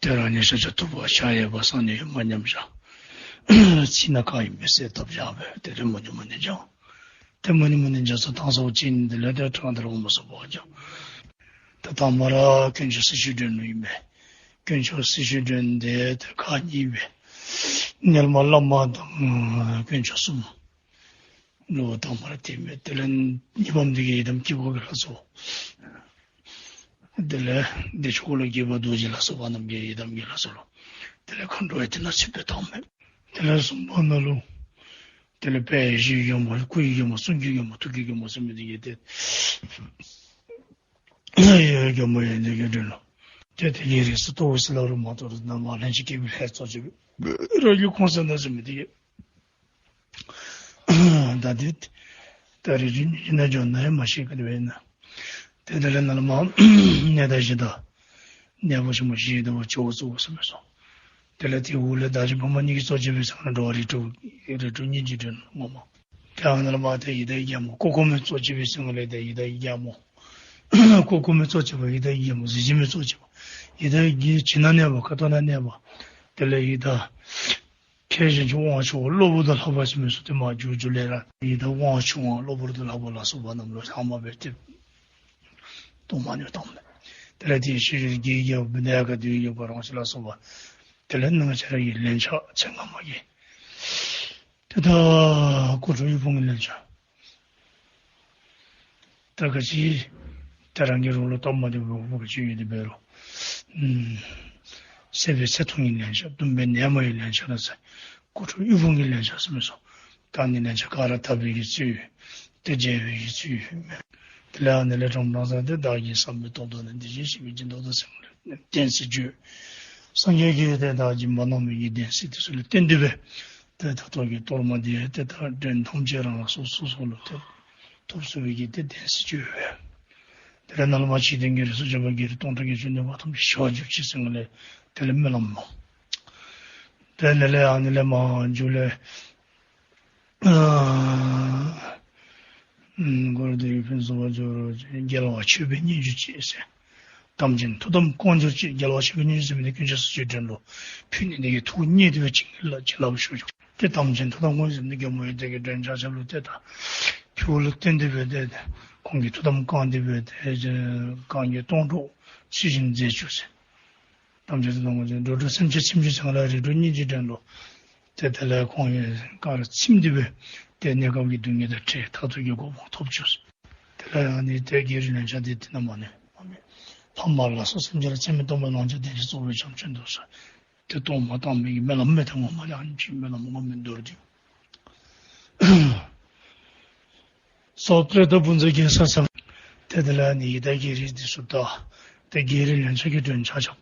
ཏེ་རང་ཉིད་ཤཱཀྱ་ཐུབ་པ་ཕྱག་གཡས་པ་གསང་གནས་ཡོད་མ་ཉམས་བཞག། ཚིག་ནང་གང་ཡིན་མི་གསལ་བཏབ་བཞག་སྦེ་ཏེ་རེ་མ་ཉམས་མ་ནི་བཞག། ཏེ་མ་ནི་མ་ནི་བརྒྱ་རྩ་བཏང་ཚརཝ་ཅིག་དེ་ལས་ཏེ་ཕྲང་སྟེ་ར་འོ་མ་སོ་པ་བརྒྱ། ཏེ་དང་པ་ར་དཀོན་མཆོག་སྲི་ཞུའི་མགྲོན་ལུ་ཨིན་པས། དཀོན་མཆོག་སྲི་ཞུའི་མགྲོན་དེ་ཏེ་ཁག་གཉིས་པས། གཉིས་པ་བླ་མ་དང་དཀོན་མཆོག་གསུམ་ལུ་དང་པ་ར་དེ་ཨིན་པས། དེ་ལས་གཉིས་པམ་དེ་གིས་ཡི་དམ་དཀྱིལ་འཁོར་གྱི་ལྷ་ཚོགས། དེ་ལས་བདེ་མཆོག་འཁོར་ལོ་བརྒྱད་པ་རྡོ་རྗེ་ལ་སོགས་པ་རྣམས་ཀྱི་ཡི་དམ་གྱི་ལྷ་ཚོགས་ལུ། དེ་ལས་མཁའ་འགྲོ་ཡང་དེ་ནང་ཚུདཔ་སྦེ་བཏངམ་མས། དེ་ལས་གསུམ་པ་ནང་ལུ་དེ་ལས་དཔལ་བཞིའི་མགོན་པོ་སྐུ་ཡི་མགོན་པོ་གསུང་གི་མགོན་པོ་ཐུགས་ཀྱི་མགོན་པོ་ཟེར་མི་དེ་གིས་ཏེ་ཡི་དམ་གྱི་མགྲོན་ལུ། ཏེ་དེ་གི་རིགས་སུ་གཏོགས་ཟེར་སླབ་རུང་མ་གཏོགས་རུང་ནཱ་མར་ལྷན་ཅིག་སྐྱེས་པའི་ལྷས་གཙོ་བྱས་པའི་རང་བཞིན་ཁོང་གསལ་སྣང་ཟེར་མི་དེ་གིས། ད་དེ་ད་རེས་ཀྱི་ཉིན་ནང་འགྱོ་ན་ཡང་མ་ཤེས་ག་དེ་སྦེ་ཨིན་ན། ཏེ་དེ་ལས་ནཱ་ལས་མར་གནས་བདག་གཞི་བདག་གནས་པ་ཆེན་པོ་གཞི་བདག་ཇོ་བོ་གཙོ་བོ་ཟེར་མི་ཚུ། དེ་ལས་དེའི་འོག་ལས་བདག་ཅག་བུམ་པ་གཉིས་ཀྱིས་གཙོ་བྱས་པའི་ཚང་ནང་འགྲོ་བ་རིགས་དྲུག་རིགས་དྲུག་སྙིང་རྗེའི་མགྲོན་ངོ་མ། ཏེ་ཨ་ནཱ་ལས་མར་ཏེ་ཡི་དྭགས་རྒྱལ་མོ་ཀོ་ཀོ་མི་གཙོ་བྱས་པའི་ཚང་ལས་ཏེ་ཡི་དྭགས་རྒྱལ་མོ། ཀོ་ཀོ་མི་གཙོ་བྱས་པ་ཡི་དྭགས་རྒྱལ་མོ་གཟི་བརྗིད་མི་གཙོ་བྱས་པ། ཡི་དྭགས་ཀྱི་བྱིན་ནང་གནས་པ་ཁ་ཐུག་ནང་གནས་པ། དེ་ལས་ཡི་དྭགས་མཁས་ཤིང་ཆེ་དབང་ཆེ་བ་གློ་བུར་དུ་ལྷག་པ་ཟེར་མི་ཚུ་ཏེ་མར་མཇུག་མཇུག་ལས་ར་ཡི་དྭགས་དབང་ཆུང་བ་གློ་བུར་དུ་ལྷག་པ་ལ་སོགས་པ་རྣམས་ལུ་ལྷག་མ་སྦེ་ཏེ་གཏོར་མ་ནི་བཏངམ་མས། དེ་ལས་དེའི་ཤུལ་ཤུལ་གྱི་རྒྱལ་པོ་བི་ནཱ་ཡ་ཀ་དེའི་རྒྱལ་པོ་རང་བཞིན་ལ་སོགས་པ། དེ་ལས་ནང་ཆ་ར་གི་ལན་ཆགས་ཚེ་སྔ་མ་གི། ཏེ་ད་སྐུ་ཁྲུ་དབུལ་ཕོངས་ཀྱི་ལན་ཆགས། ད་ག་ཅི་ད་རང་གི་རོགས་ལུ་སྟབས་མ་བདེཝ་འབད་བ་ཅིན་ཡོད་དེ་འབད་རུང་། ཨམ་བསད་པའི་ཚེ་ཐུང་གི་ལན་ཆགས། བཏུམས་པའི་ནད་མང་བའི་ལན་ཆགས་ན་ཚེ་སྐུ་ཁྲུ་དབུལ་ཕོངས་ཀྱི་ལན་ཆགས་ཟེར་མི་ཚུ། ད་ཨ་ནི་ལན་ཆགས་ག་ར་དག་པའི་གི་ཚུལ་ཏེ་རྒྱས་པའི་གི་ཚུལ་ཨིན་མས། དེ་ལས་ཨ་ནི་ལས་ཁྲམ་ཁྲང་ས་ཏེ་བདག་གིས་བསམ་པའི་སྟོབས་དང་ནི། དེ་བཞིན་གཤེགས་པའི་སྦྱིན་བདག་དང་ཟེར་མི་ལས་བདེན་ཚིག་བརྗོད། སངས་རྒྱས་ཀྱིས་ཏེ་བདག་སྦྱིན་པ་གནང་མི་གི་བདེན་ཚིག་དེ་ཚུ་ལས་བརྟེན་ཏེ་སྦེ་ཏེ་ད་ལྟོ་གི་གཏོར་མ་འདི་ཏེ་ད་མགྲོན་ཐམས་ཅད་རང་རང་སོ་སོ་སོ་ལུ་ཏེ་ཐོབ་ཚུགས་པའི་གི་ཏེ་བདེན་ཚིག་བརྗོད། དེ་ལས་ནཱ་ལས་མར་འཇིག་རྟེན་གྱི་རིགས་སུ་བྱུང་བ་བརྒྱད་ཁྲི་སྟོང་ཕྲག་བརྒྱད་ཅུ་ནུས་པ་ཐམས་ཅད་ཞི་བར་གྱུར་ཅིག་ཟེར་མི་ལས་དེ་ལས་སྨོན་ལམ་མོ། དེ་ལས་ལས་ཨ་ནི་ལས་མར་མཇུག་ལས་ཨ་ཨམ་འཁོར་འདས་ཀྱི་ཕུན་སུམ་ཚོགས་པ་སྦྱོར་བ་ཅན། རྒྱལ་བ་མཆོད་པས་མཉེས་གྱུར་ཅིག་ཟེར། དམ་ཅན་ཐུགས་དམ་བསྐང་གྱུར་ཅིག། རྒྱལ་བ་མཆོད་པས་མཉེས་གྱུར་ཟེར་མི་འདི་དཀོན་མཆོག་སྲི་ཞུའི་མགྲོན་ལུ་ཕུལ་ནི་འདི་གིས་ཐུགས་མཉེས་ཏེ་སྦེ་བྱིན་གྱིས་བརླབས་བྱིན་རླབས་ཞུ་ཞུ། ཏེ་དམ་ཅན་ཐུགས་དམ་བསྐང་ཟེར་མི་འདི་རྒྱལ་མོ་ཡི་དྭགས་ཀྱི་མགྲོན་ཆ་ཁྱབ་ལུ་ཏེ་ད་ཕུལཝ་ལུ་བརྟེན་ཏེ་སྦེ་ཏེ་ཁོང་གི་ཐུགས་དམ་བསྐང་སྟེ་སྦེ་ཏེ་གང་གི་སྡོང་གྲོགས་ཚུལ་བཞིན་མཛད་བཅུག་ཟེར། དམ་ཅན་ཐུགས་དམ་བསྐང་ཟེར་འགྲོ་དྲུག་སེམས་ཅན་སེམས་ཅན་ཚང་ལ་རིགས་དྲུག་སྙིང་རྗེའི་མགྲོན་ལུ་ཏེ་དེ་ལས་ཁོང་གིས་ག་ར་ཚིམས་ཏེ་སྦེ་ཏེ་གནས་སྐབས་ཀྱི་སྡུག་བསྔལ་དང་བྲལ་མཐར་ཐུག་གི་གོ་འཕང་ཐོབ་བཅུག་ཟེར། དེ་ལས་ཨ་ནི་ཏེ་བགེགས་རིགས་ལན་ཆགས་འདི་དེ་ནང་མ་ནི་མ་མེད། ལྷག་མ་ལ་སོགས་སེམས་ཅན་ལ། ཚད་མེད་སྟོང་པའི་ལོངས་སྤྱོད་ལྡན་ཞིང་། རྫོགས་པའི་བྱམས་ཆེན་ཏུ་ཟེར། ཏེ་གཏོར་མ་བཏང་མི་གི་སྨོན་ལམ་མེད་དེ་ངོ་མ་ལས་ཨ་ནི་ཅིག་སྨོན་ལམ་ངོ་མ་མདོར་བསྡུས། སོགས་པྲེ་ཏ་བུམ་ཚ་རྒྱལ་ས་ཚང་། ཏེ་དེ་ལས་ཨ་ནི་ཡི་དྭགས་བགེགས་རིགས་འདི་ཚུ་དང་ཏེ་བགེགས་རིགས་ལན་ཆགས་ཀྱི་མགྲོན་ཆ་ཁྱབ་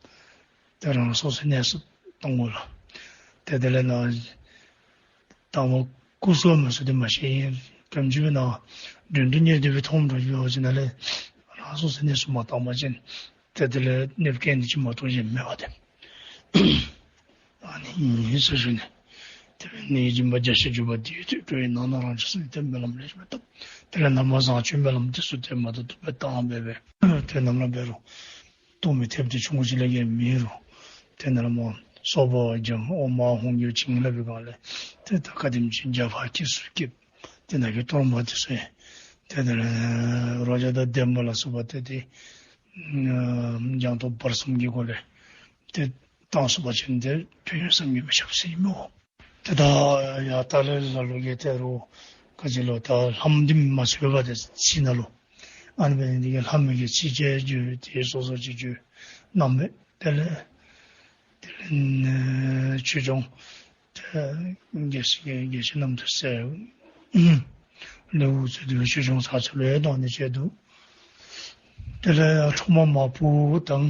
ཏེ་རང་སོ་སོའི་གནས་སུ་གཏང་དགོ་ལགས། ཏེ་དེ་ལས་ནཱ་དང་པ་སྐུ་གསོལ་མི་གསོལ་འདི་མ་ཤེས་ཨིན། དོན་གྱིས་སྦེ་ནཱ་མགྲོན་དུ་གཉེར་ཏེ་སྦེ་མཐོངམ་འགྱོ་བ་ཅིན་ནཱ་ལས་རང་སོ་སོའི་གནས་སུ་མ་བཏང་པ་ཅིན་ ཏེ་དེ་ལས་གནོདཔ་བཀལ་ནི་ཅིག་མ་གཏོགས་གཞན་མེད་པ་ཏེ། ཨ་ནི་ཨིན་ཟེར་ཞུ་ནི། དེ་ལས་ནད་སྦྱིན་པ་བརྒྱ་བྱིན་འཇུག་པ་དེ་ཡོད་དེ་འགྲོ་བའི་ནང་ན་རང་ཆས་སུ་ནི་ཏེ་སྨོན་ལམ་ལེགས་ཤོམ་སྦེ་བཏབ། དེ་ལས་ན་བཟང་སྤྱོད་སྨོན་ལམ་དེ་ཚུ་ཏེ་མ་ཐུབ་ཐུབ་སྦེ་བཏབ་སྦེ་སྦེ་ཏེ་ནམ་ར་འབད་རུང་ལྟོ་མི་ཐེབས་དེ་ཆུང་ཀུ་ཅིག་ལས་བརྒལ་མེད་རུང་ཏེ་ནཱ་ལས་མར་སོ་པ་བརྒྱབ། འོ་མ་ཧོང་རྒྱུ་བྱིན་རླབས་པའི་སྒང་ལས་ཏེ་ད་ག་དེམ་ཅིག་རྒྱབ་ཁར་སྐྱེས་སུ་སྐྱེས། ཏེ་ནཱ་གི་གཏོར་མ་དེ་ཚུ་ཡང་ཏེ་དེ་ལས་རོ་བརྒྱ་དང་ལྡན་པ་ལ་སོགས་པ་ཏེ་དེ་ཨ་སྦྱང་ཐོབ་བར་གསུམ་གྱི་སྒོ་ལས་ཏེ་བཏང་ཚུགས་པ་ཅིན་ཏེ་དོན་ཡོད་བསམ་གྱིས་མི་ཁྱབ་ཟེར་ཨིན་མས། ཏེ་ད་ཡར་ལྟག་ལས་ལ་ལུ་གིས་ཏེ་རོགས་ག་ཅི་ལོ་ད་ལྷམ་འདི་མ་ཚུད་པར་ཏེ་ཚིག་ནང་ལུ་ཨ་ནི་འབད་ནི་འདི་གིས་ལྷམ་གྱི་ཚིགས་བཅད་བརྗོད་དེ་སོ་སོ་ཅིག་བརྗོད་གནངམ་མས། དེ་ལས་དེ་ལས་ཨ་ཆོས་སྐྱོང་ཏེ་དགེ་བཤེས་དགེ་བཤེས་རྣམ་ཐོས་སྲས་ལས་དབུ་གཙོས་ཏེ་ཆོས་སྐྱོང་ཚར་ཚུ་ལུ་ཡང་གནང་ནི་ཅིག་འདུག། དེ་ལས་འཕྲོག་མ་མ་བུ་དང་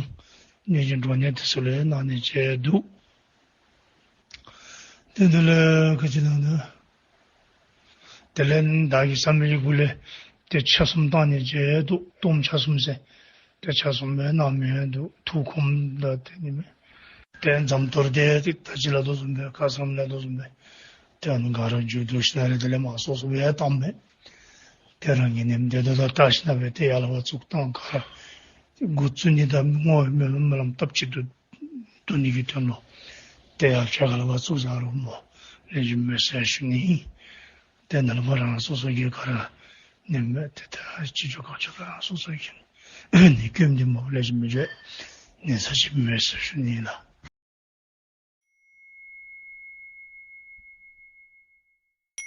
ནད་ཀྱི་འབྲོག་ནད་དེ་ཚུ་ལུ་ཡང་གནང་ནི་ཅིག་འདུག། ཏེ་དེ་ལས་ག་ཅི་ལོ་ན། དེ་ལས་བདག་གིས་བསམ་པའི་གུ་ལས་ཏེ་ཆ་གསུམ་བཏང་ནི་ཅིག་འདུག། གཏོརམ་ཆ་གསུམ་ཟེར། ཏེ་ཆ་གསུམ་སྦེ་གནང་མི་འདུག། ཐུགས་ཁོམ་ད་ཏེ་ནི་མས། ཏེ་འཛམ་གཏོར་དེ་ཏེ་ད་ཅི་སླབ་དོ་བཟུམ་སྦེ་ཁ་ཙ་སླབ་དོ་བཟུམ་སྦེ་ཏེ་ཨ་ནི་ག་ར་མཇུག་བསྡུ་ཞིནམ་ལས་དེ་ལས་མར་སོ་སོ་སྦེ་བཏངམ་མས། ཏེ་རང་གི་ནད་དེ་དོ་ད་བལྟ་ཞིནམ་སྦེ་ཏེ་ཡར་ལས་ཕར་བཙུགས་བཏང་ག་ར་འགོ་བཙུགས་ནི་དང་བསྔོ་བའི་སྨོན་ལམ་སྨོན་ལམ་བཏབ་ཅིག་ཏུ་བསྡུ་ནི་གི་དོན་ལུ་ཏེ་ཡར་ཕྱག་ལས་ཕར་བཙུགས་བཞག་རུང་མོ་ལེགས་ཤོམ་མས་ཟེར་ཞུ་ནི་ཨིན། ཏེ་ནཱ་ལས་ཕར་རང་སོ་སོ་གི་ག་ར་ནད་མེད་ཏེ་ད་ཅི་འགྱོ་གང་འགྱོ་རང་སོ་སོ་གི་ནད་སྐྱོབ་འདི་མོ་ལེགས་ཤོམ་མི་འགྱོ་ནད་ཚ་ཅིག་མེད་ཟེར་ཞུ་ནི་ཨིན་ལགས།